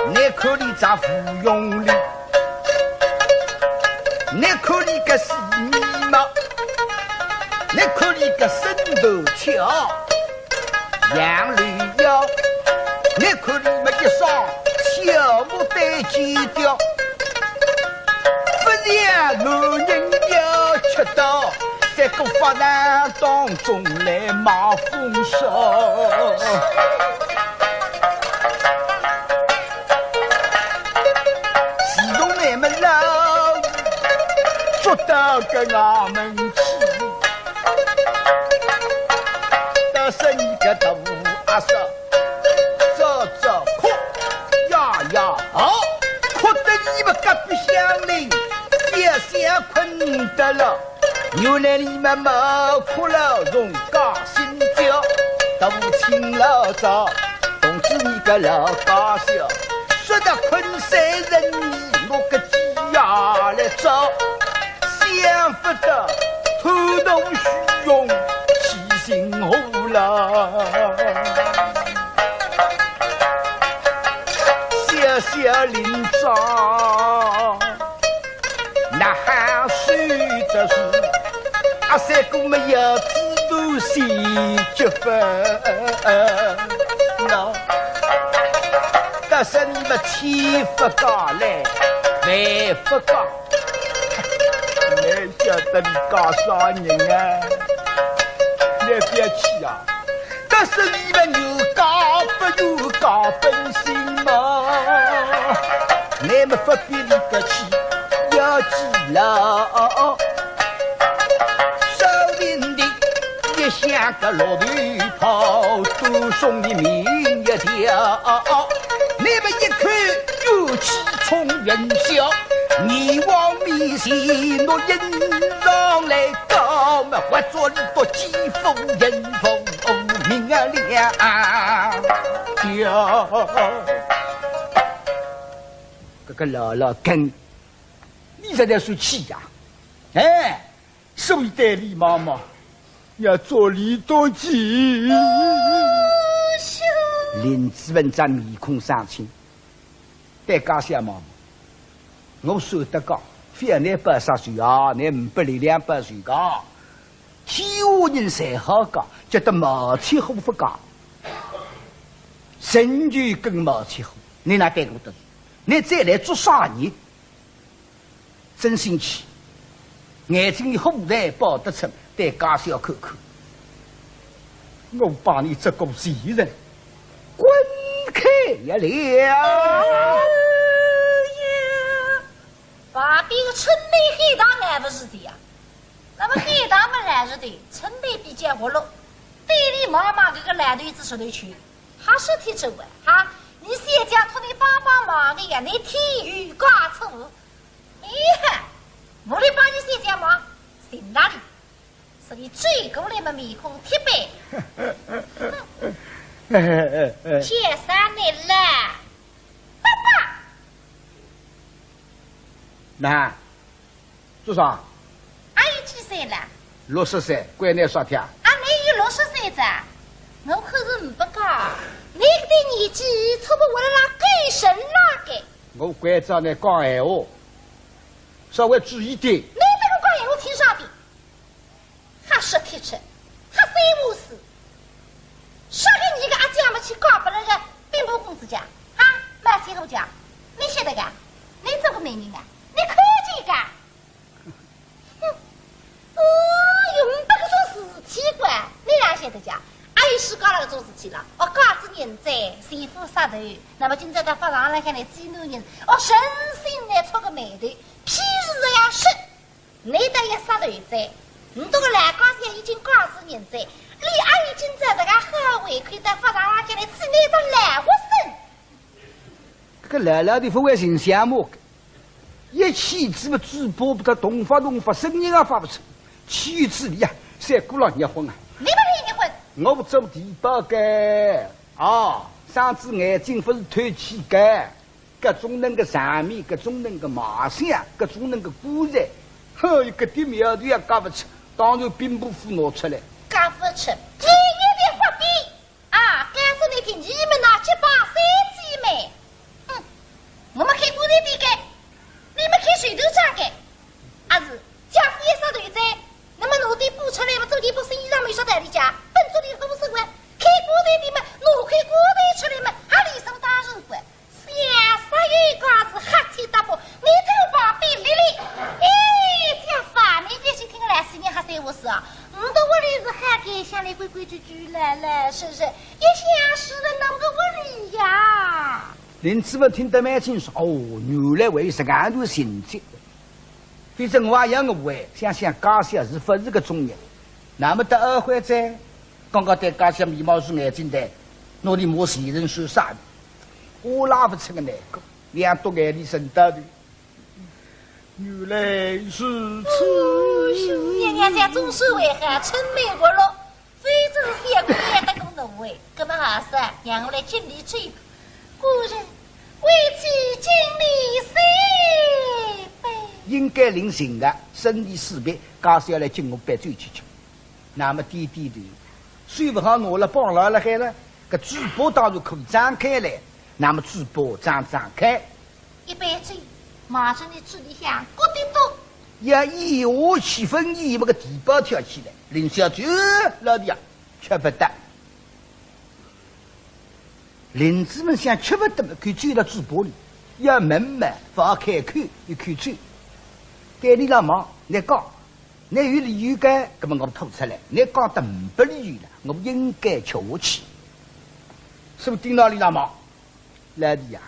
你看你咋不用力？ 你看你个死眉毛，你看你个身段翘，杨柳腰，你看你么一双小牡丹尖雕，不像男人要吃到这个发难当中来冒风骚。 自从你们老捉到个衙门去，但是你个大阿嫂早早哭呀呀吼，哭得你们隔壁乡邻也想困得了。 原来你们没哭了，从家心焦，大清老早，同志你个老家小，说得困三人里，我个鸡呀来找，想不到偷东西用，起心火了。小小林庄。 那还是的是，阿三哥么要知道是结婚了，但是你们千不讲嘞，万不讲，你晓得你讲啥人啊？你别气啊！但是你们有讲不有讲不哦，少林的一响个落地炮，都送你命一条。你们一口怨气冲云霄，你往面前落印上来，高么活捉你个奸夫人父命啊了。哟，搿个老老梗， 你实在是气呀！哎，所以对李妈妈要做李多吉。林子文张面孔生青，对家小妈妈，我说得讲，非要你报啥仇啊，你唔拨力量报仇个。天下人侪好讲，叫得毛七虎勿讲。神就跟毛七虎，你哪对我得？你再来做啥人？ 真生气，眼睛里火在爆得出，对家小看看。我把你这个贱人，滚开呀了！哎呀，旁边个春梅喊打还勿是的呀？那么喊打么还是的，春梅比较活络，对李妈妈搿个烂头子说头去，还是挺真个哈。你小姐托你帮帮忙的呀，你添油加醋。 哎呀，我来帮你小姐忙，行哪里？是你追过来么面孔铁板。哼，天杀你了，爸爸！那，做啥？阿有几岁了？六十岁，关你啥事体啊？阿有六十岁哉，我可是唔不讲，你个年纪差不多活了啦，够神那个。我关照你讲闲话。 稍微注意点。你这个官有听上的，还是铁齿，还三无四。啥个你个阿姐么去嫁拨了个兵部公子家，啊，卖钱货家，你晓得个？你做个媒人啊，你看见个？哼，哦哟，没得搿种事体个，你哪晓得个？阿有世界浪搿种事体了，哦，嫁仔人哉，前夫杀头，那么今朝到法场浪向来见男人，哦，存心来触个霉头，譬如这样说。 你倒也杀头哉，你这个老家小已经告诉人哉，你阿有今朝这个好胃口到法场浪向来气你这老畜生。搿个老老的勿会寻相骂个，一气之么嘴巴不得动发动发，声音也发不出，气之里啊，像鼓浪热昏啊。你不是热昏？我做地保个啊，双子眼睛勿是透气个。 各种能个场面，各种能个卖相，各种能个棺材，哼，一个点苗头也轧勿出，当然兵部府拿出来。轧勿出，第一的发兵啊，告诉你听，你们那结拜三姐妹，哼，我们开棺材店个，你们开水头厂个，阿是家父也杀头哉，那么拿点布出来嘛，做件布新衣裳嘛，有啥道理讲？本族里好生活，开棺材店嘛，拿块棺材出来嘛，阿理所当然个。 小杀有家是黑天搭啵，你头旁边立立，哎，这方面这些听来是你还三无四啊？你的屋里是还该像来规规矩矩、老老实实，一向是了那个屋里呀。林子文听得蛮清爽，哦，原来还有这样的情节。 反正我也要误会，想想家小是勿是个中人。那么到二回哉，刚刚对家小眉毛竖眼睛的，拿你骂前人算啥呢？我拉勿出个难过，两朵眼泪顺到头。原来如此。哦，娘娘家总算为好，春梅活络。 非正是小姑娘得过侬哎，搿么还是让我来敬你这一杯。官人，为妻敬你三杯。应该临行个，生离死别，家小要来敬我杯酒去吃。那么点点头，手勿好拿了，绑牢了海了，搿嘴巴当然可以张开来，那么嘴巴张张开。 一杯酒，马上的嘴里向咕滴嘟。要一下去分一么个地保跳起来，林小姐，老弟啊，吃勿得。林子文想吃勿得么，口酒到嘴巴里，要问么，勿好开口，一口酒。对俚老妈，你讲，你有理由个，搿么我吐出来，你讲得没理由了，我应该吃下去。是勿是顶牢俚老妈？老弟啊，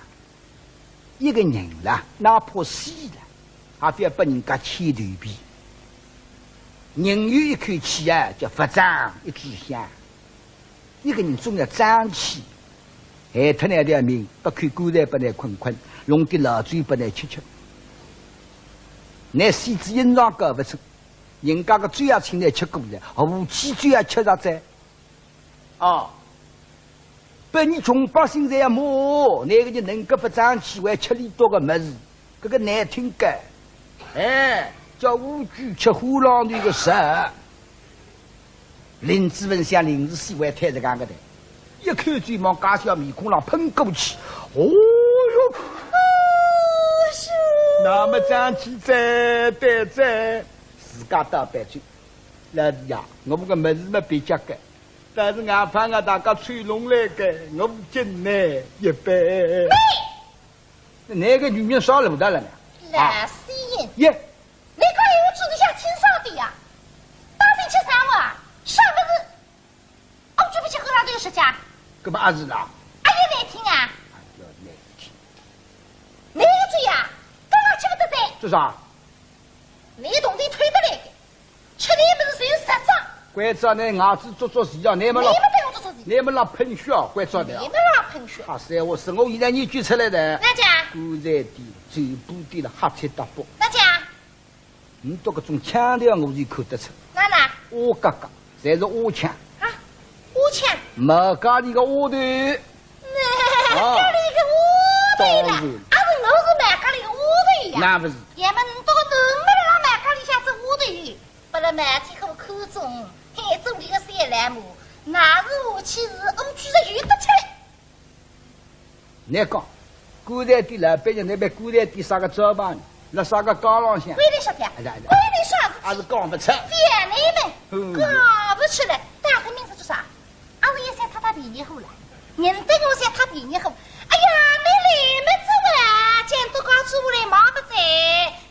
一个人啦，哪怕死了，还覅拨人家牵头皮。人有一口气啊，叫勿争一炷香。一个人总要争气，害脱倷条命，拨口棺材拨倷困困，弄点老酒拨倷吃吃。倷死仔阴阳搞勿清，人家个酒也请倷吃过了，和气酒也吃着哉。 哦，拨伲穷百姓侪要骂，哪个人能够勿争气，还吃俚笃个物事，搿个难听个。哎，叫乌龟吃虎狼头个事。林子文想林子喜还推着讲个的，一口酒往介小面孔浪喷过去，哦哟，那么争气哉，对哉，自家倒杯酒。老弟呀，我们个物事么别家个， 但是俺怕俺大家吹拢来个，我们敬你一杯。那个女人上楼道了呢？啊，老师爷，耶，你讲闲话注意点清爽点呀，当心吃生活啊，啥物事？哦，就勿去喝上头有实讲。搿么阿是啦？哎呀，难听啊！哎呀，难听。你个嘴呀，刚刚吃个得罪。做啥？你铜钿偷得来个， 吃你们是谁实账？关照你牙齿做做事啊，你们老，你们对我做做事。你们老喷血啊，关照你啊。你们老喷血。啊，是，我是我现在研究出来的。哪家？棺材店、酒铺店了，瞎七搭八。哪家？你这个种腔调我就看得出。哪哪？乌嘎嘎，侪是乌腔。啊，乌腔。毛家里个乌头。 那家里个乌头啦，当然。啊，是我是卖家里个乌头呀。那不是。要么你到南门了卖家里向做乌头，拨了媒体和看中，嘿，做你个小老母，那是我去是我去是有得吃嘞。你讲，棺材店老板娘，那边棺材店啥个招牌呢？ 辣啥个街浪向？关你啥体啊？哎呀，哎呀。关你啥事体？还是讲勿出。姐妹们，嗯。讲勿出来，大家明说做啥？阿是也想讨讨便宜货了，人对我想讨便宜货。哎呀，你来么子哇，讲都讲出来买勿着，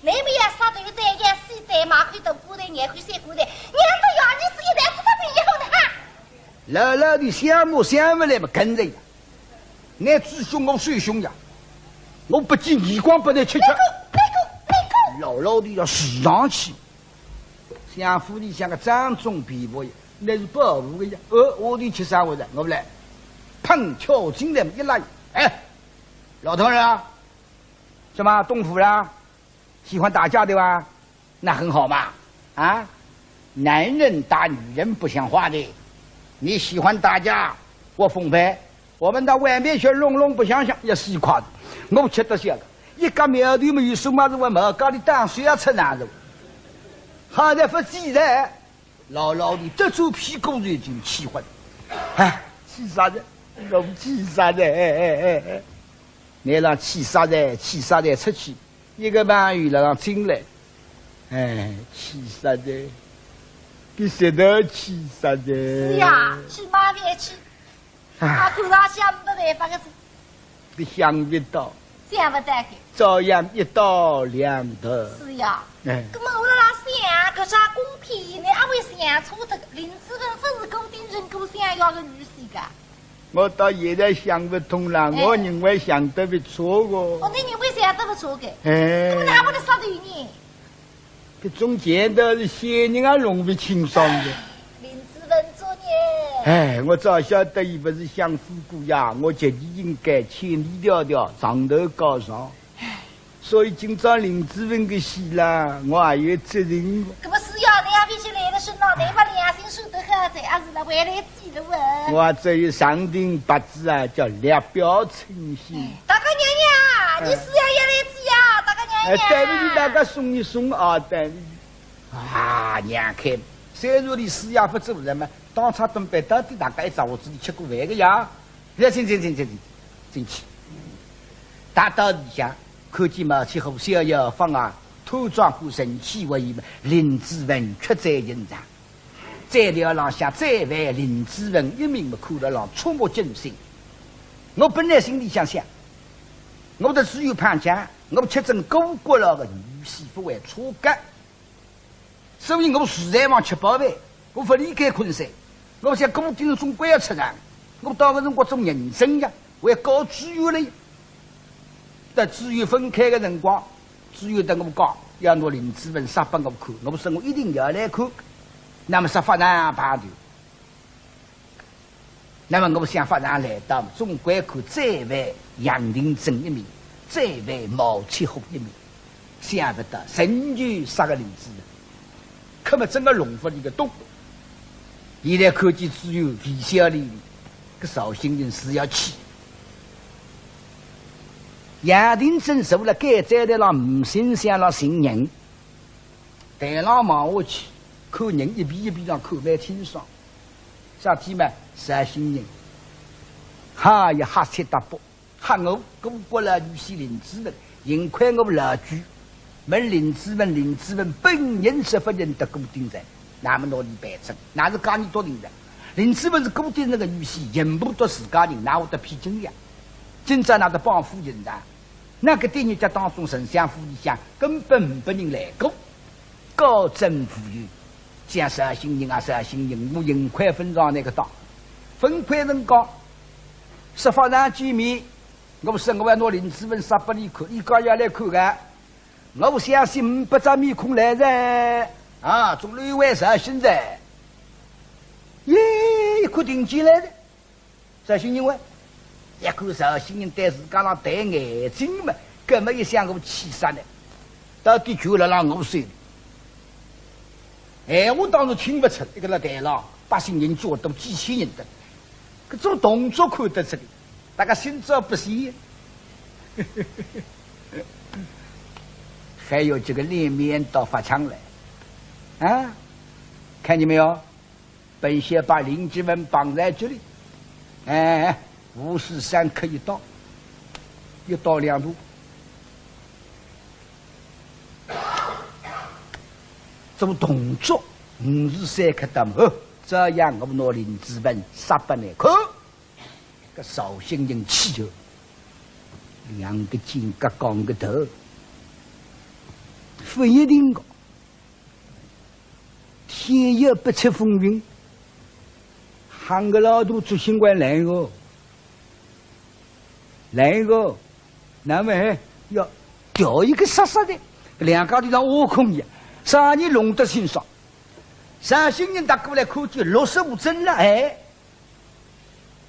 你们要杀头的，要死的，买口大棺材，廿口小棺材，让得要你自己来讨讨便宜货的哈。老老的想么想勿来么跟着呀，你主凶我受凶呀，我不计耳光拨你吃吃。那个，那个，那个。老老的要死上去。 相府里向个掌中皮包呀，那是保护个呀。呃，我的吃啥活的，我不来。砰，跳进来一拉，哎，老头儿啊，什么东府啦，喜欢打架对吧？那很好嘛，啊，男人打女人不像话的，你喜欢打架，我奉陪。 我们到外面去弄弄白相相也是一块的。我吃得消个，一家苗头么有数嘛是我毛家里当水要吃难受。好在不记得，老老的这出屁股就已经气昏。哎，气煞哉，我气煞哉，哎哎哎哎，你让气煞哉，气煞哉出去，一个朋友来让进来，哎，气煞哉，比谁都气煞哉。是呀，去嘛别去。 啊，看上去也没办法个子。你想勿到，想勿到个。照样一刀两断。是呀。哎。搿么我辣辣想，搿只公片，你阿会想错脱个，林子文勿是顾鼎臣顾想要个女婿个？我到现在想勿通啦，哎。我认为想得勿错个。哦，你认为想得勿错个？哎。搿么哪会得杀头呢？ 搿种前头是仙人也弄勿清爽的。林子文作孽。哎，我早晓得伊勿是享富贵呀，我绝对应该千里迢迢上头告状。所以今朝林子文个死啦，我也有责任。搿么是呀，你也必须来了身浪，你把良心说得好哉，还是来回来记录啊。我这一上庭八字啊，叫立表 清醒。大家娘娘，你师爷要来哉呀，大家娘娘。哎，对勿起，大家送一送啊，对勿起。啊，娘看，虽然伊师爷勿做人嘛，当差准备到底大家一只屋子里吃过饭个呀。来，请，请，请，请，请，进去。踏到里向，看见毛七虎、逍遥、方啊，拖装过神气为伊们，林子文屈在现场。 在料浪向再犯林子文一命么，看得让触目惊心。我本来心里想想，我的只有潘家，我吃准顾阁老个女婿勿会错个，所以我实在望吃饱饭，我勿离开昆山。我想顾鼎臣总归要出场，我到个辰光做人证呀，我要告知县了呀。但知县分开个辰光，知县搭我讲，要拿林子文杀拨我看，我说我一定要来看。那么说法场排队，那么我想法场来到，总归看再会杨廷珍一面，再会毛七虎一面，想不到仍旧杀个林子文，那么真个弄勿里个东。现在看见只有微笑哩哩，搿绍兴人是要气。杨廷珍坐了监斩台浪，无心想了寻人，台浪望下去，看人一遍一遍浪看蛮清爽。啥体嘛？绍兴人，哈呀，瞎七搭八，吓我，顾国老女婿林子文，幸亏我老鬼，问林子文，林子文本人是勿认得顾鼎臣，那么拿俚办成，那是假人笃定的。林子文是顾鼎臣个女婿，刑部笃自家人，哪会得骗真呀？今朝哪得帮夫人啊？ 那个点日脚当中，丞相府里向根本没人来过，高枕无忧。像绍兴人啊，绍兴人，我幸亏勿上那个当，勿亏人讲，说法场见面，我说我要拿林子文杀拨俚看，俚讲要来看个，我相信五百张面孔来哉，啊，总归为绍兴哉。耶，一看定见来哉。 绍兴人喂，一看绍兴人对自家浪对眼睛嘛，搿么一想我气煞呢，到底就辣辣我手里。闲话当然听勿出，一个辣台浪，百姓人叫得几千人的，搿种动作看得出个，大家心照不宣。还有这个脸面倒发腔来，啊，看见没有？ 本县把林子文绑在这里，哎，午时三刻一刀，一刀两断。做动作，午时三刻到末，照样我拿林子文杀拨倷看。搿绍兴人气透，两个肩胛讲个头，勿一定个。 天有不测风云，喊个老大做新官来个，来个，那么还要调一个杀杀的，两家头像挖空一样，啥人弄得清爽？绍兴人踏过来看见陆素贞了，哎，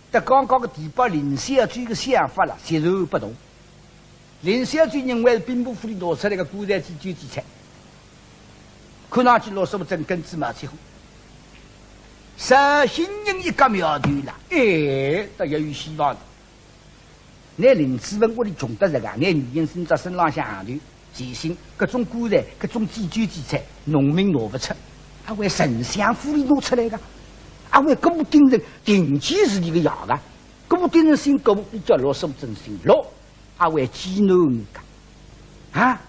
搭刚刚个地保林小周个想法了，截然不同。林小周认为是兵部府里拿出来个棺材祭酒祭菜，看上去陆素贞跟仔毛七虎。绍兴人一个苗头了，哎，倒也有希望了。 拿林子文屋里穷得着个，拿女人身着身浪向行头，全新，各种棺材，各种祭酒祭菜，农民拿勿出，阿会丞相府里拿出来个，阿会顾鼎臣定期是俚个爷个，顾鼎臣姓顾，俚叫陆素贞姓陆，阿会寄囡儿个，啊，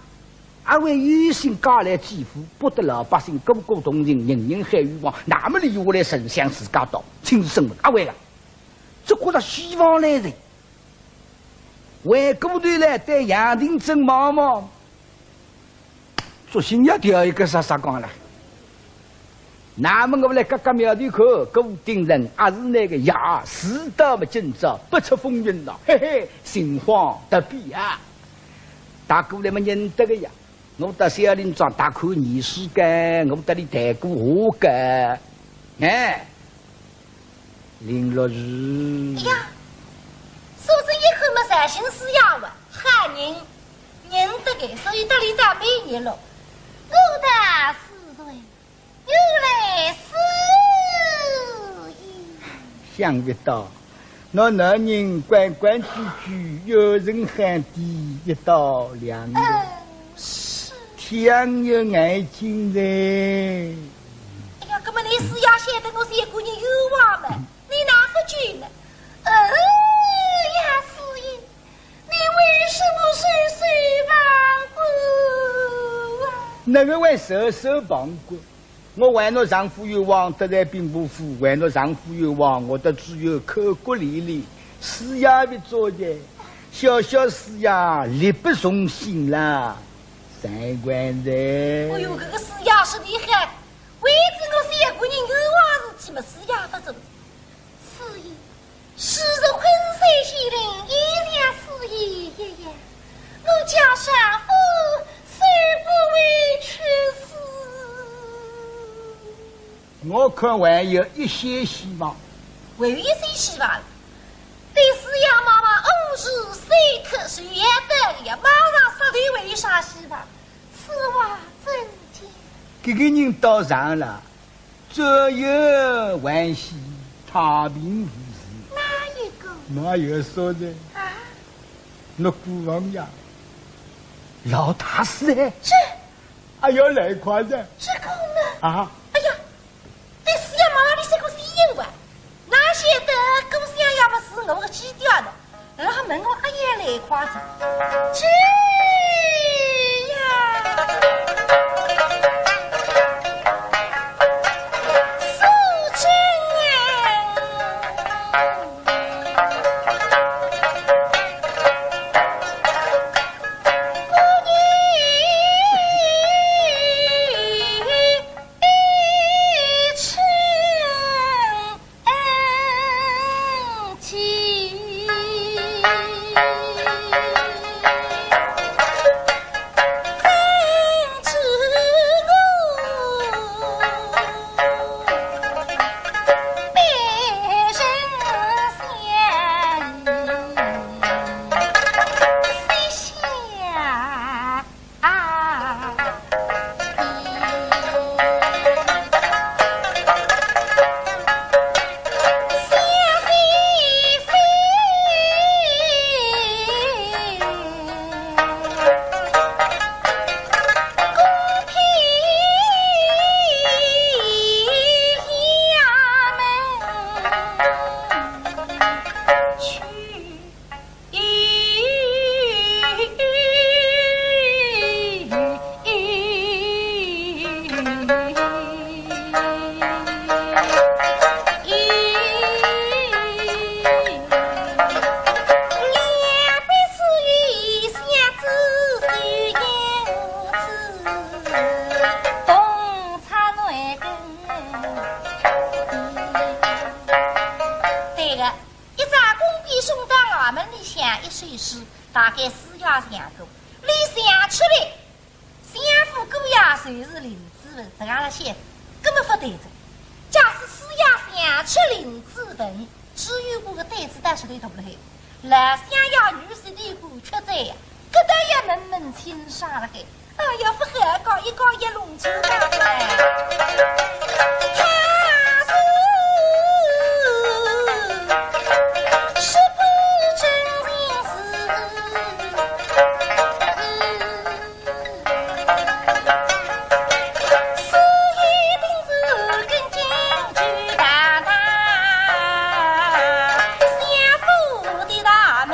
阿会有心嫁来济富，博得老百姓个个同情，人人喊冤枉，那么俚下来丞相自家当，亲自审问，阿会个，只觉着希望来哉。 回过头来对杨廷珍望望，索性也调一个杀杀讲了。那么我来轧轧苗头看，顾鼎臣阿是倷个爷，事到么今朝不测风云了，嘿嘿，心慌得比啊！大哥倷么认得个呀， 我到小林庄踏过泥水个，我搭俚谈过话个。哎，林陆氏。哎呀，素贞一看么绍兴师爷哇，好人，认得个，所以搭俚打美日咯。我道是谁？原来是你。想不到， 倷男人规规矩矩，有人喊俚一刀两断，嗯，是。忒有眼睛哉。哎呀，搿么倷师爷晓得我是一个人冤枉么？倷哪哼救么？哎呀，师爷，你为什么收收亡骨啊？哪哼会收收亡骨？ 我为倷丈夫冤枉，得罪兵部府，为倷丈夫冤枉，我倒只有口骨连连，死也勿做哉。小小师爷，力不从心啦，三观哉。哎哟，搿个师爷是厉害，为仔我是一个人冤枉事体么，师爷勿做。师爷， 是日昆山县令，也像师爷一样，我家丈夫虽不为我看还有一些希望。还有一些希望？对师爷妈妈恩师三刻是要得个呀，马上杀头还有啥希望？此话怎讲？搿个人倒上了，左右还喜，太平无事。哪一个？哪有说的？啊？那孤王呀，老大师哎。这……哎呀，来快哉。这个呢？啊？哎呀， 对师爷妈妈，你是个死人哇？哪晓得姑娘也不是我个基调的，然后问我阿要来夸张。这呀，素贞。对个， 一只弓弦送到衙门里向一首诗，大概师爷想过，伊想出来，相府姑爷就是林子文，实梗勒想，搿么勿对哉。假使师爷想出林子文，朱由檢个胆子倒是头大了海，老相爷女婿个官缺哉呀，搿倒要问问清爽了海。 哎呀，勿好讲，一讲一弄清爽出来。他是是个真情是，是一定是跟进去大大相府的大门。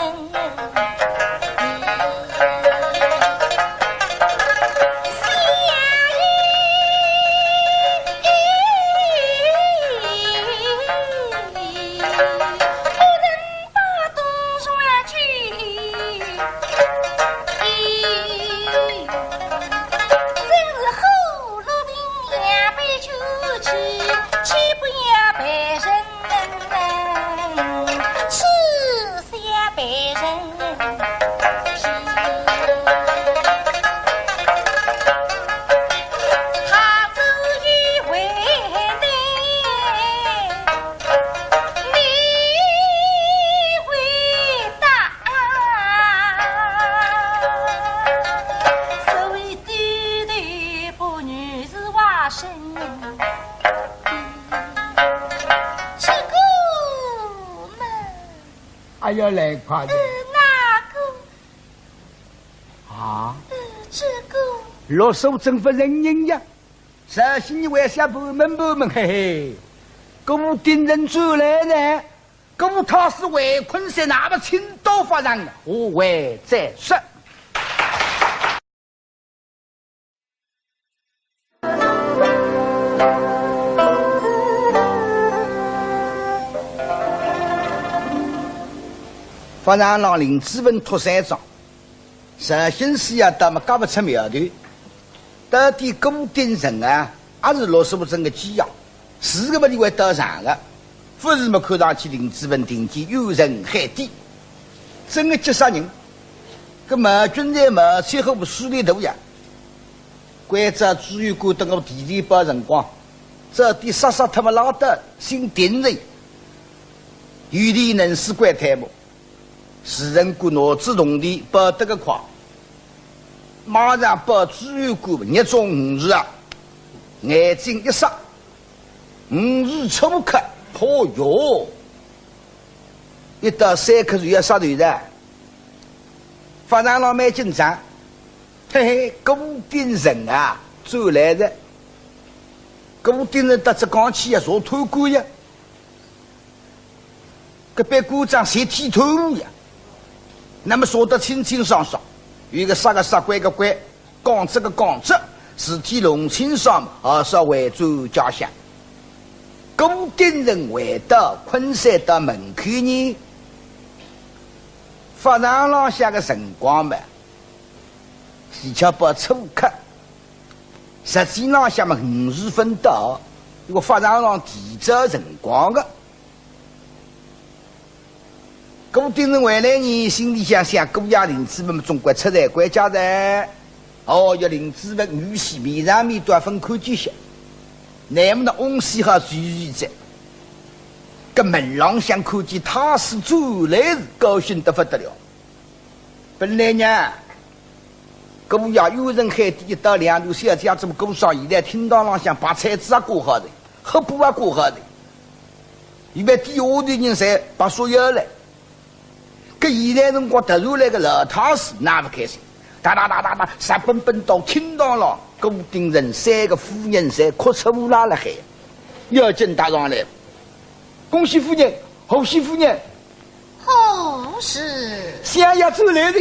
哎呀，来快点。呃，哪个？啊？呃，这个。罗素贞勿承认呀。绍兴人为啥盘问盘问，嘿嘿。顾鼎臣转来呢，顾太师回困山，那么请到法场，下回再说。 法场浪林子文托三桩，绍兴师爷倒么轧勿出苗头，到底顾鼎臣啊，还是罗素贞个寄爷？ 是个么，伊会到场个，勿是么，看上去林子文定见冤沉海底，真个急煞人。搿毛俊才毛超好势力大呀，关照朱由检等我提前报辰光，这点杀杀脱么拉倒，心定人，有钿能使鬼推磨。 时辰光拿仔铜钿拨得个快，马上拨仔一个，捏中五十啊，眼睛一眨，五十出勿开，嚯哟！一到三刻就要杀头哉。法场浪蛮紧张，嘿嘿，顾鼎臣啊，转来哉。顾鼎臣搭仔讲起呀，坐探官呀。 搿班官长侪剃头呀，那么说得清清爽爽，有个杀个杀，关个关，讲这个讲这，事体弄清爽嘛，还是要回转家乡。顾鼎臣回到昆山的门口呢，法场浪向个辰光嘛，是七八初刻，实际浪向嘛五时分到，因为法场浪提早辰光个。 顾鼎臣回来呢，心里想想，姑爷林子文总归出来回家哉。哦，要林子文女婿面上面都要分看几下，那么呢，翁婿好聚聚哉。搿门浪向看见太师转来是高兴得不得了。本来呢，姑爷有人喊的一到两头小姐怎么顾上，现在厅堂浪向白菜子也挂好的，黑布也挂好的。 伊们底下的人侪白说要来。搿现在辰光突然来个老太师，那勿开心，哒哒哒哒哒，直奔奔到厅堂浪，顾鼎臣三个夫人侪哭出乌拉了海，要紧搭上来，恭喜夫人，贺喜夫人，哦，是。相爷转来了。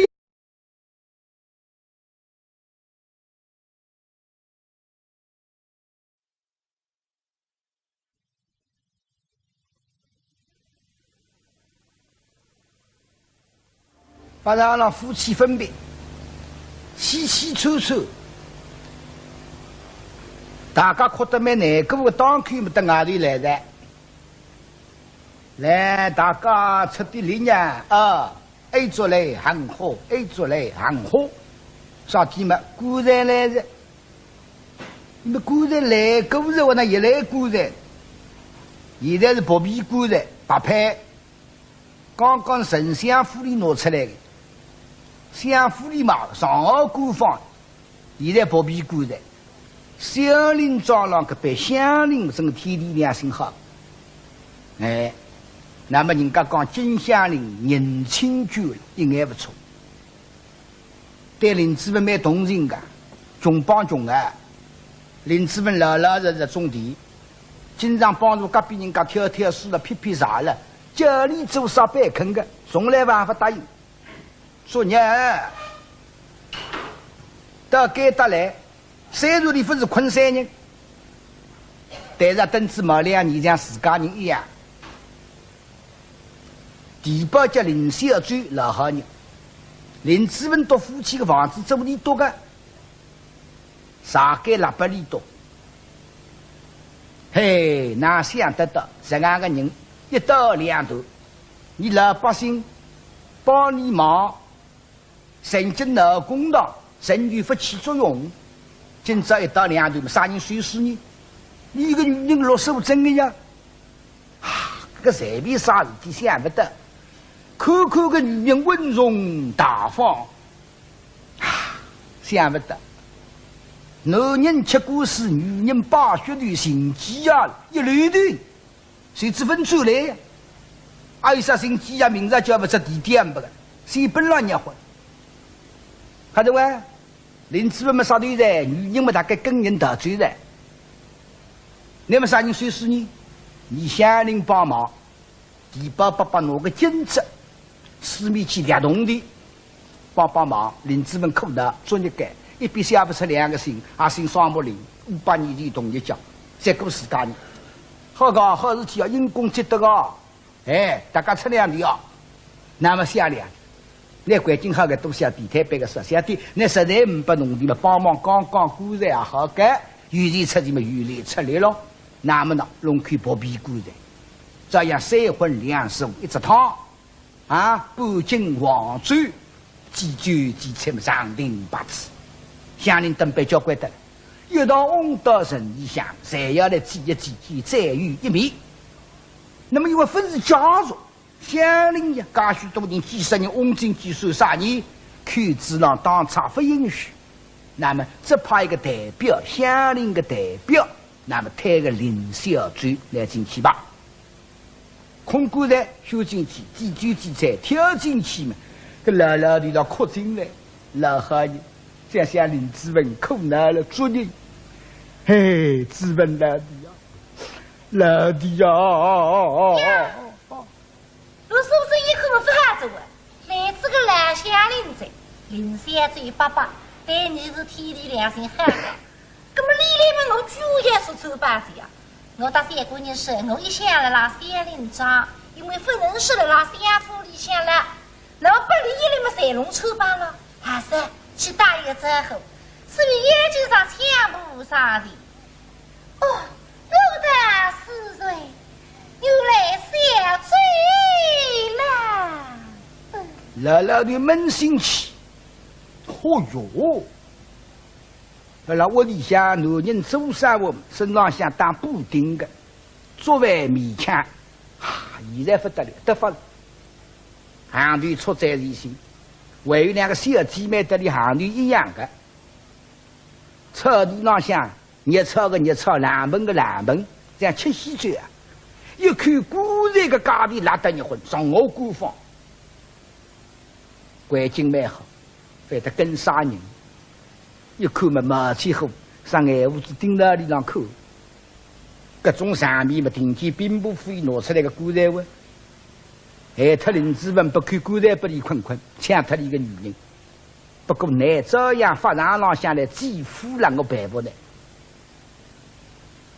法场浪夫妻分别，凄凄楚楚，大家哭得蛮难过的，当口么得外头来哉。来，大家出点力呀，啊，哎，祝来很好，哎，祝来很好。啥体嘛，棺材来哉。那么棺材来过哉，我那一来棺材，现在是薄皮棺材，白坯。 刚刚从相府里拿出来的，相府里嘛，上好官方，现在薄皮棺材。小林庄浪搿班乡邻真个天地良心好。哎，那么人家讲金乡邻人亲眷，一眼勿错。 对林子文蛮同情个，穷帮穷个。林子文老老实实种地，经常帮助隔壁人家挑挑水了、劈劈柴了，叫伊做啥板肯个，从来勿勿答应。昨日到该搭来，虽然伊勿是昆山人，但是登仔毛两年像自家人一样。 地保叫林小周，老好人。林子文笃夫妻个房子租伊笃个，啥个拉拨伊笃。嘿，哪想得到，实梗个人一刀两断，伊老百姓帮伊忙， 曾经闹公堂，仍旧勿起作用。今朝一刀两断，啥人收尸呢？伊个女人落手真个呀！啊，搿随便啥事体想勿到，看看搿女人稳重大方，啊，想勿到，男人吃官司，女人摆血头，寻机啊，一溜头。 谁知分出来？阿有啥心机呀？明朝叫勿出地点不个，谁本来热火。看着喂，林子文么杀头哉，女人么大概跟人逃走哉。那么啥人收尸呢？你乡邻帮忙，地保伯伯拿个金子，四面去掠铜钿， 帮帮忙，林子文苦恼，作孽个，一笔写勿出两个姓，也姓双木林，五百年前同一家，结果自家人。好个，好事体啊，因公积德个，哎，大家出两钿啊。那么想两钿，那环境好个，多写地摊办个事，小弟，那实在呒拨铜钿了，帮忙扛扛棺材也好个，有钱出钱么有力出力咯。那么呢，弄口薄皮棺材，照样三荤两素一只汤。 啊，半斤黄酒，几酒几菜么上等八子，乡邻等班交关得了。一道翁到城里向，侪要来祭一祭，见最后一面。那么因为勿是家属，乡邻呀，介许多人，几十人翁进去算啥呢？口子上当差勿允许。那么只派一个代表，乡邻个代表，那么推个林小周来进去吧。 空棺材收进去，祭酒祭菜，跳进去嘛，搿老老头倒哭进来，老好人，想想林子文苦恼了，做人，嘿，子文老弟呀，老弟呀，呀，搿是勿是一口勿发作啊？ 来仔个老乡邻哉，林小周伯伯，对你是天地良心好个。葛么你来么我居然也是臭粑粑呀？我搭三姑娘说，我一向辣辣乡邻庄，因为勿认识辣辣乡府里向了，那么拨俚一来么侪弄臭粑粑了，还是去打一个招呼，是勿是眼睛上抢步上的？ 哦，我的是谁？原来小周啦。嗯，老老头扪心气，哦哟，辣辣屋里向男人做生活，身浪向打补丁个，作为勉强，啊，现在勿得了，得法了。行头出在前头，还有两个小姐妹搭俚行头一样个。 草地浪向，热炒个热炒，冷盆个冷盆，像吃喜酒啊。一口棺材个价钿拉得热昏，上我官方。环境蛮好，反得跟啥人？一看么冒起火，啥眼珠子盯牢里浪看。搿种场面么，听见兵部府伊拿出来个棺材哇，害脱林子文，拨口棺材拨俚困困，抢脱俚个女人。 不过呢，照样法场浪向来祭夫了，我办勿来。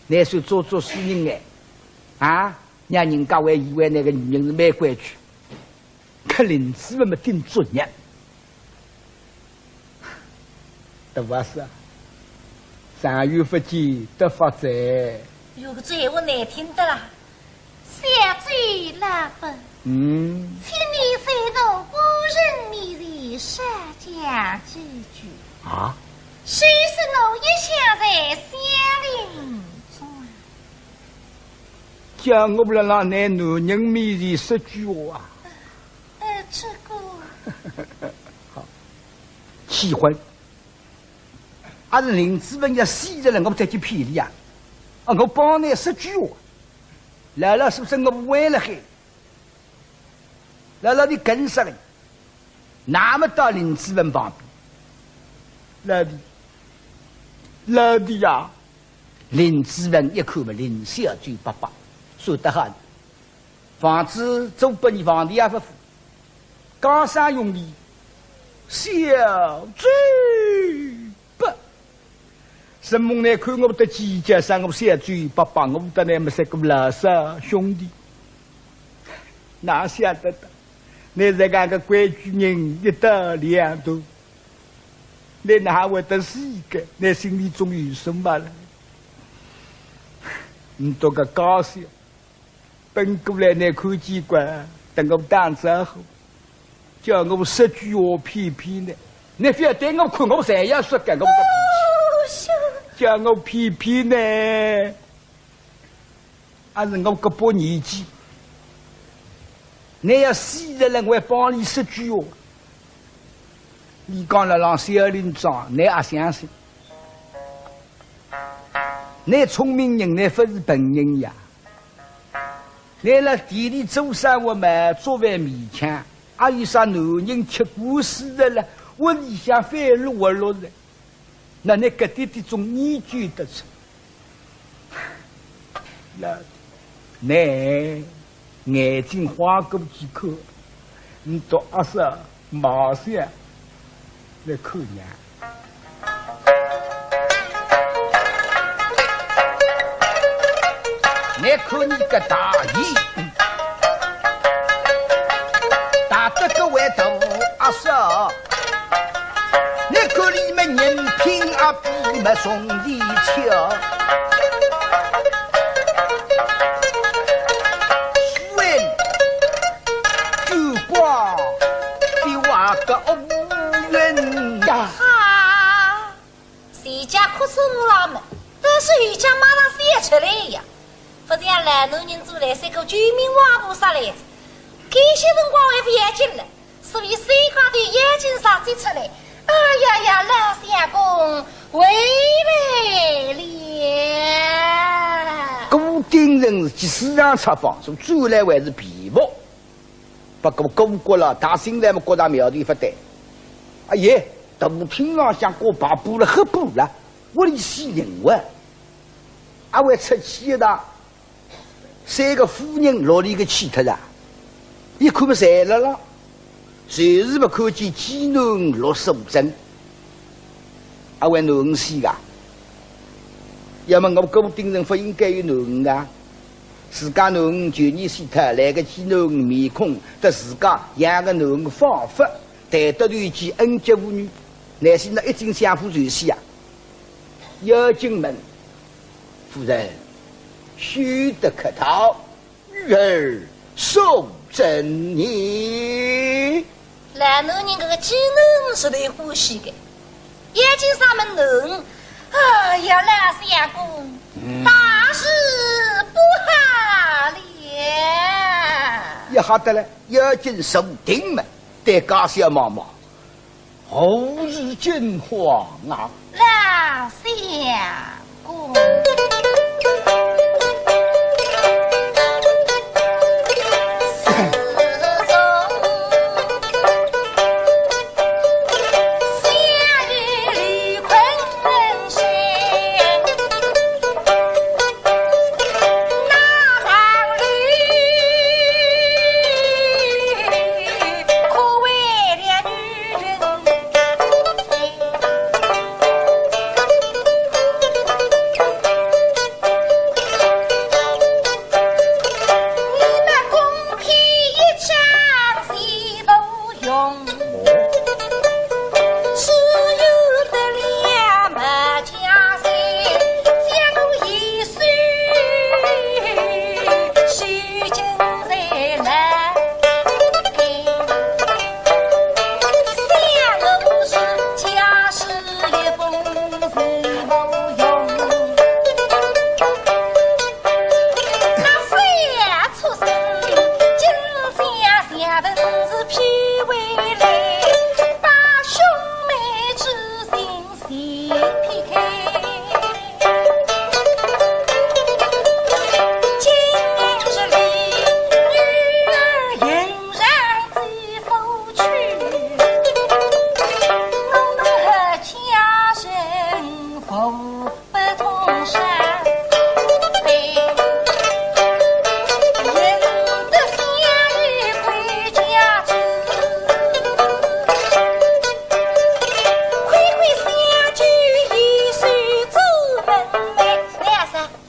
乃算做做死人哎，啊，让人家还以为那个女人是蛮规矩，可林子文么顶作孽。对勿是啊？长远勿见得发哉。有个嘴我难听得啦。 小周老伯，嗯。请你在我个人面前少讲几句。啊？虽说我一向在乡邻庄。叫我辣辣㑚男人面前说句话啊？呃，这个。好，气昏。阿是林子文要死了，我再去骗俚啊？啊，我帮㑚说句话。 老老是勿是我勿会了嘿？老老头跟上个，那么到林子文旁边，老弟，老弟呀！林子文一看嘛，林小周伯伯，说得好，房子租拨你，房钿也勿付，讲啥用的？小周 伯，承蒙㑚看我的计较，赏我小周伯伯，我搭㑚么是个老少兄弟。哪晓得的，㑚这个个规矩人一刀两断，㑚哪会得死个？㑚心里总有数么了。你这个家小， 奔过来，㑚看见个，搭我打招呼，叫我说句话骗骗㑚。㑚覅对我看，我侪要说个，我个脾气。哦，是。叫我骗骗㑚，还是我搿把年纪，㑚要死了，我还帮俚说句话。俚讲了，让小林庄，㑚也相信。㑚聪明人，㑚勿是笨人呀。 㑚辣地里做生活嘛，作为勉强，阿有啥男人吃官司的了，屋里向翻落落的，那㑚搿点点总研究得出。那，㑚眼睛花过几看，你到阿啥 马上来看娘。你看你个大爷，大得个位大阿嫂，你看你们人品啊，比么兄弟强。夫人， 九光的话个无人呀。哈，谁家不是我了么，但是有家马上想出来呀。勿像老男人做来三个救命王菩萨来着，搿歇辰光还勿要紧了，所以三家头要紧上前出来。哎呀呀，老相公回来了。顾鼎臣是急事上出方，是转来还是便服？ 不过顾阁老搭进来么觉着苗头勿对。哎呀，大厅浪向挂白布了，黑布了，屋里死人哇！阿会出去一趟，三个夫人落里个去脱了，一看么侪辣了，就是勿看见寄囡儿陆素贞。 阿会囡儿死个？要么我顾鼎臣勿应该有囡儿啊？自家囡儿旧年死脱，来个寄囡儿面孔，搭自家养个囡儿仿佛，谈得头几恩结父女，乃是那一径相夫就死啊！要紧问，夫人，休得客套。 女儿素贞呢？老男人搿个寄囡儿是最欢喜个，要紧上门囡儿，哎呀，老相公，嗯。大事不好了。也吓得了，要紧上庭门，对家小妈妈。 何事惊慌啊？老相公。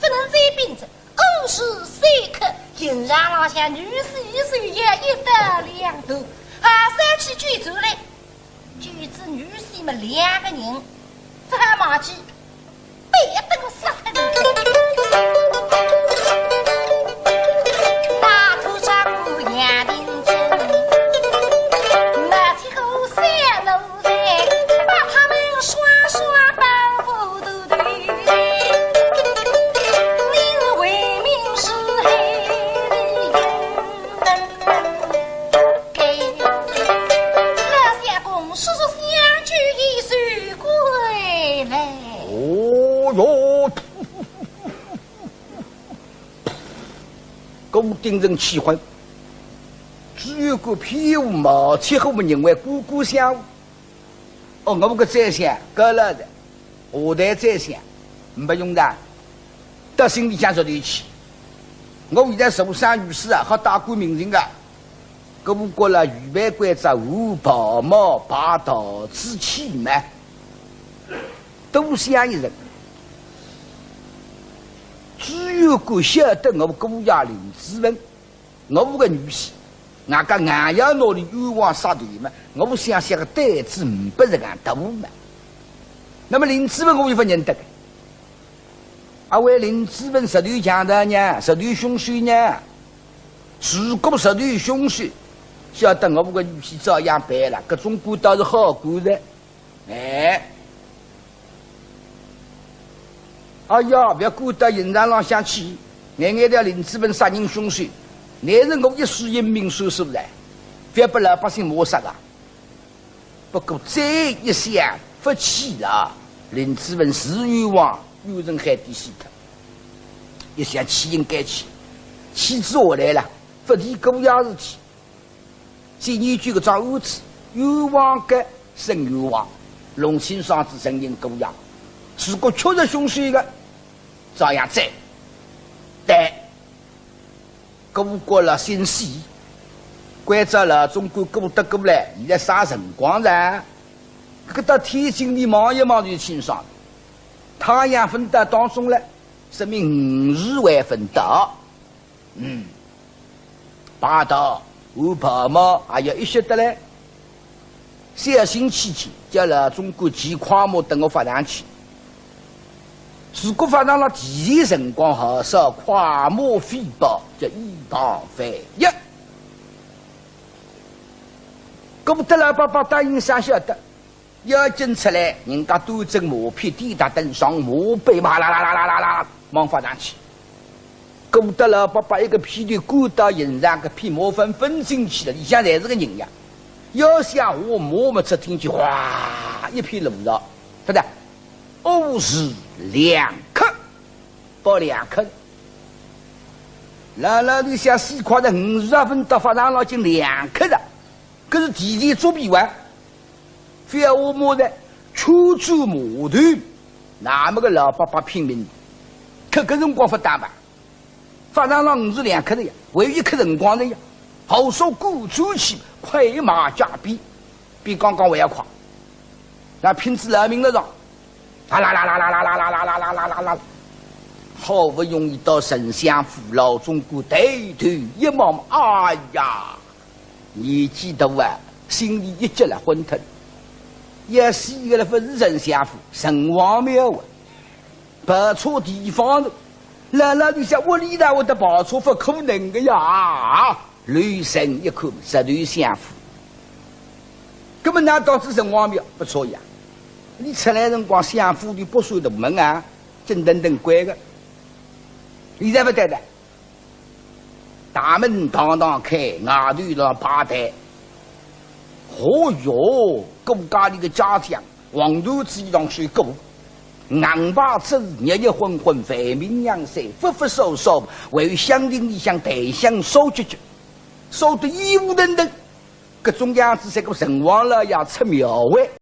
勿能再屏着，午时三刻，刑场浪向女婿一手要一刀两断，还是要去救出来。救仔女婿么两个人，勿好忘记，板凳杀脱人。大头丈夫杨廷珍，拿起个三路 把他们双双绑赴土堆。你是为民是害的人。老相公，叔叔相救已是归来。哦哟！顾鼎臣气昏，只有个屁股毛起后么认为咕咕响。 哦，我个宰相，高老的，下台宰相，没用的，到心里向着头去。我现在受伤于世啊，好大官名人啊。搿不过了，预备关照，换袍帽，拜道之气嘛，多想一人。只有个晓得我姑爷林子文， 我个女婿，外加硬要拿俚冤枉杀头嘛，我想想个胆子呒不实梗大嘛。那么林子文我又勿认得个，阿会林子文实头强盗呢，实头凶手呢？如果实头凶手，晓得我个女婿照样办了，搿种官倒是好官哉。哎，哎呀，覅管到刑场浪向去，眼眼叫林子文杀人凶手，乃是我一世英名算数哉，覅拨老百姓骂杀啊。不过再一想，勿去了，林子文是冤枉，冤沉海底死脱。一想去应该去，去仔下来了，勿提过夜事体。 再研究搿桩案子，冤枉个，真冤枉，弄清爽仔承认过夜。如果确实凶手个，照样斩。对，过国了先死，关照老总管过得过来，现在啥辰光哉？搿个到天井里望一望就清爽了。太阳朆到当中了，说明午时还朆到。 嗯，排道换袍帽也要一歇得来。小心起见，叫老总管骑快马等我法场去。如果法场浪提前辰光，好少快马飞跑，叫以防万一。顾德老伯伯答应啥晓得？ 要紧出来，人家端正马匹，抵搭登上马背，哇啦啦啦啦啦啦啦，往法场去。顾德老伯伯一个屁颠滚到刑场，搿匹马翻翻进去了，里向侪是个人呀。要想下马么，只听见哗一片乱吵，晓得？午时两刻，报两刻。老老头想死快哉，午时还朆到，法场浪已经两刻了，搿是提前作弊哇。 覅下马哉，全转马头，那么个老伯伯拼命，搿个辰光勿打吧？法场浪午时两刻了呀，还有一刻辰光了呀，好说赶转去，快马加鞭，比刚刚还要快。那拼仔老命了上，啦啦啦啦啦啦啦啦啦啦啦啦啦啦啦，好不容易到丞相府，老总管抬头一望，哎呀！ 年纪大啊，心里一急了，昏脱。要死个了，勿是丞相府，城隍庙啊，跑错地方了。老老头想，屋里哪会得跑错，勿可能个呀！留神一看，实头相府。葛么哪到仔城隍庙？勿错呀，伊出来辰光，相府里北山大门啊，紧腾腾关个。现在勿得了， 大门堂堂开，外头辣排队。哦哟，顾家里个家将，黄缎子衣裳穿过，硬牌子，热热昏昏，万民仰首，忽忽首首，还有香亭里向檀香烧结结，烧得烟雾腾腾。搿种样子，像个城隍老爷出庙会。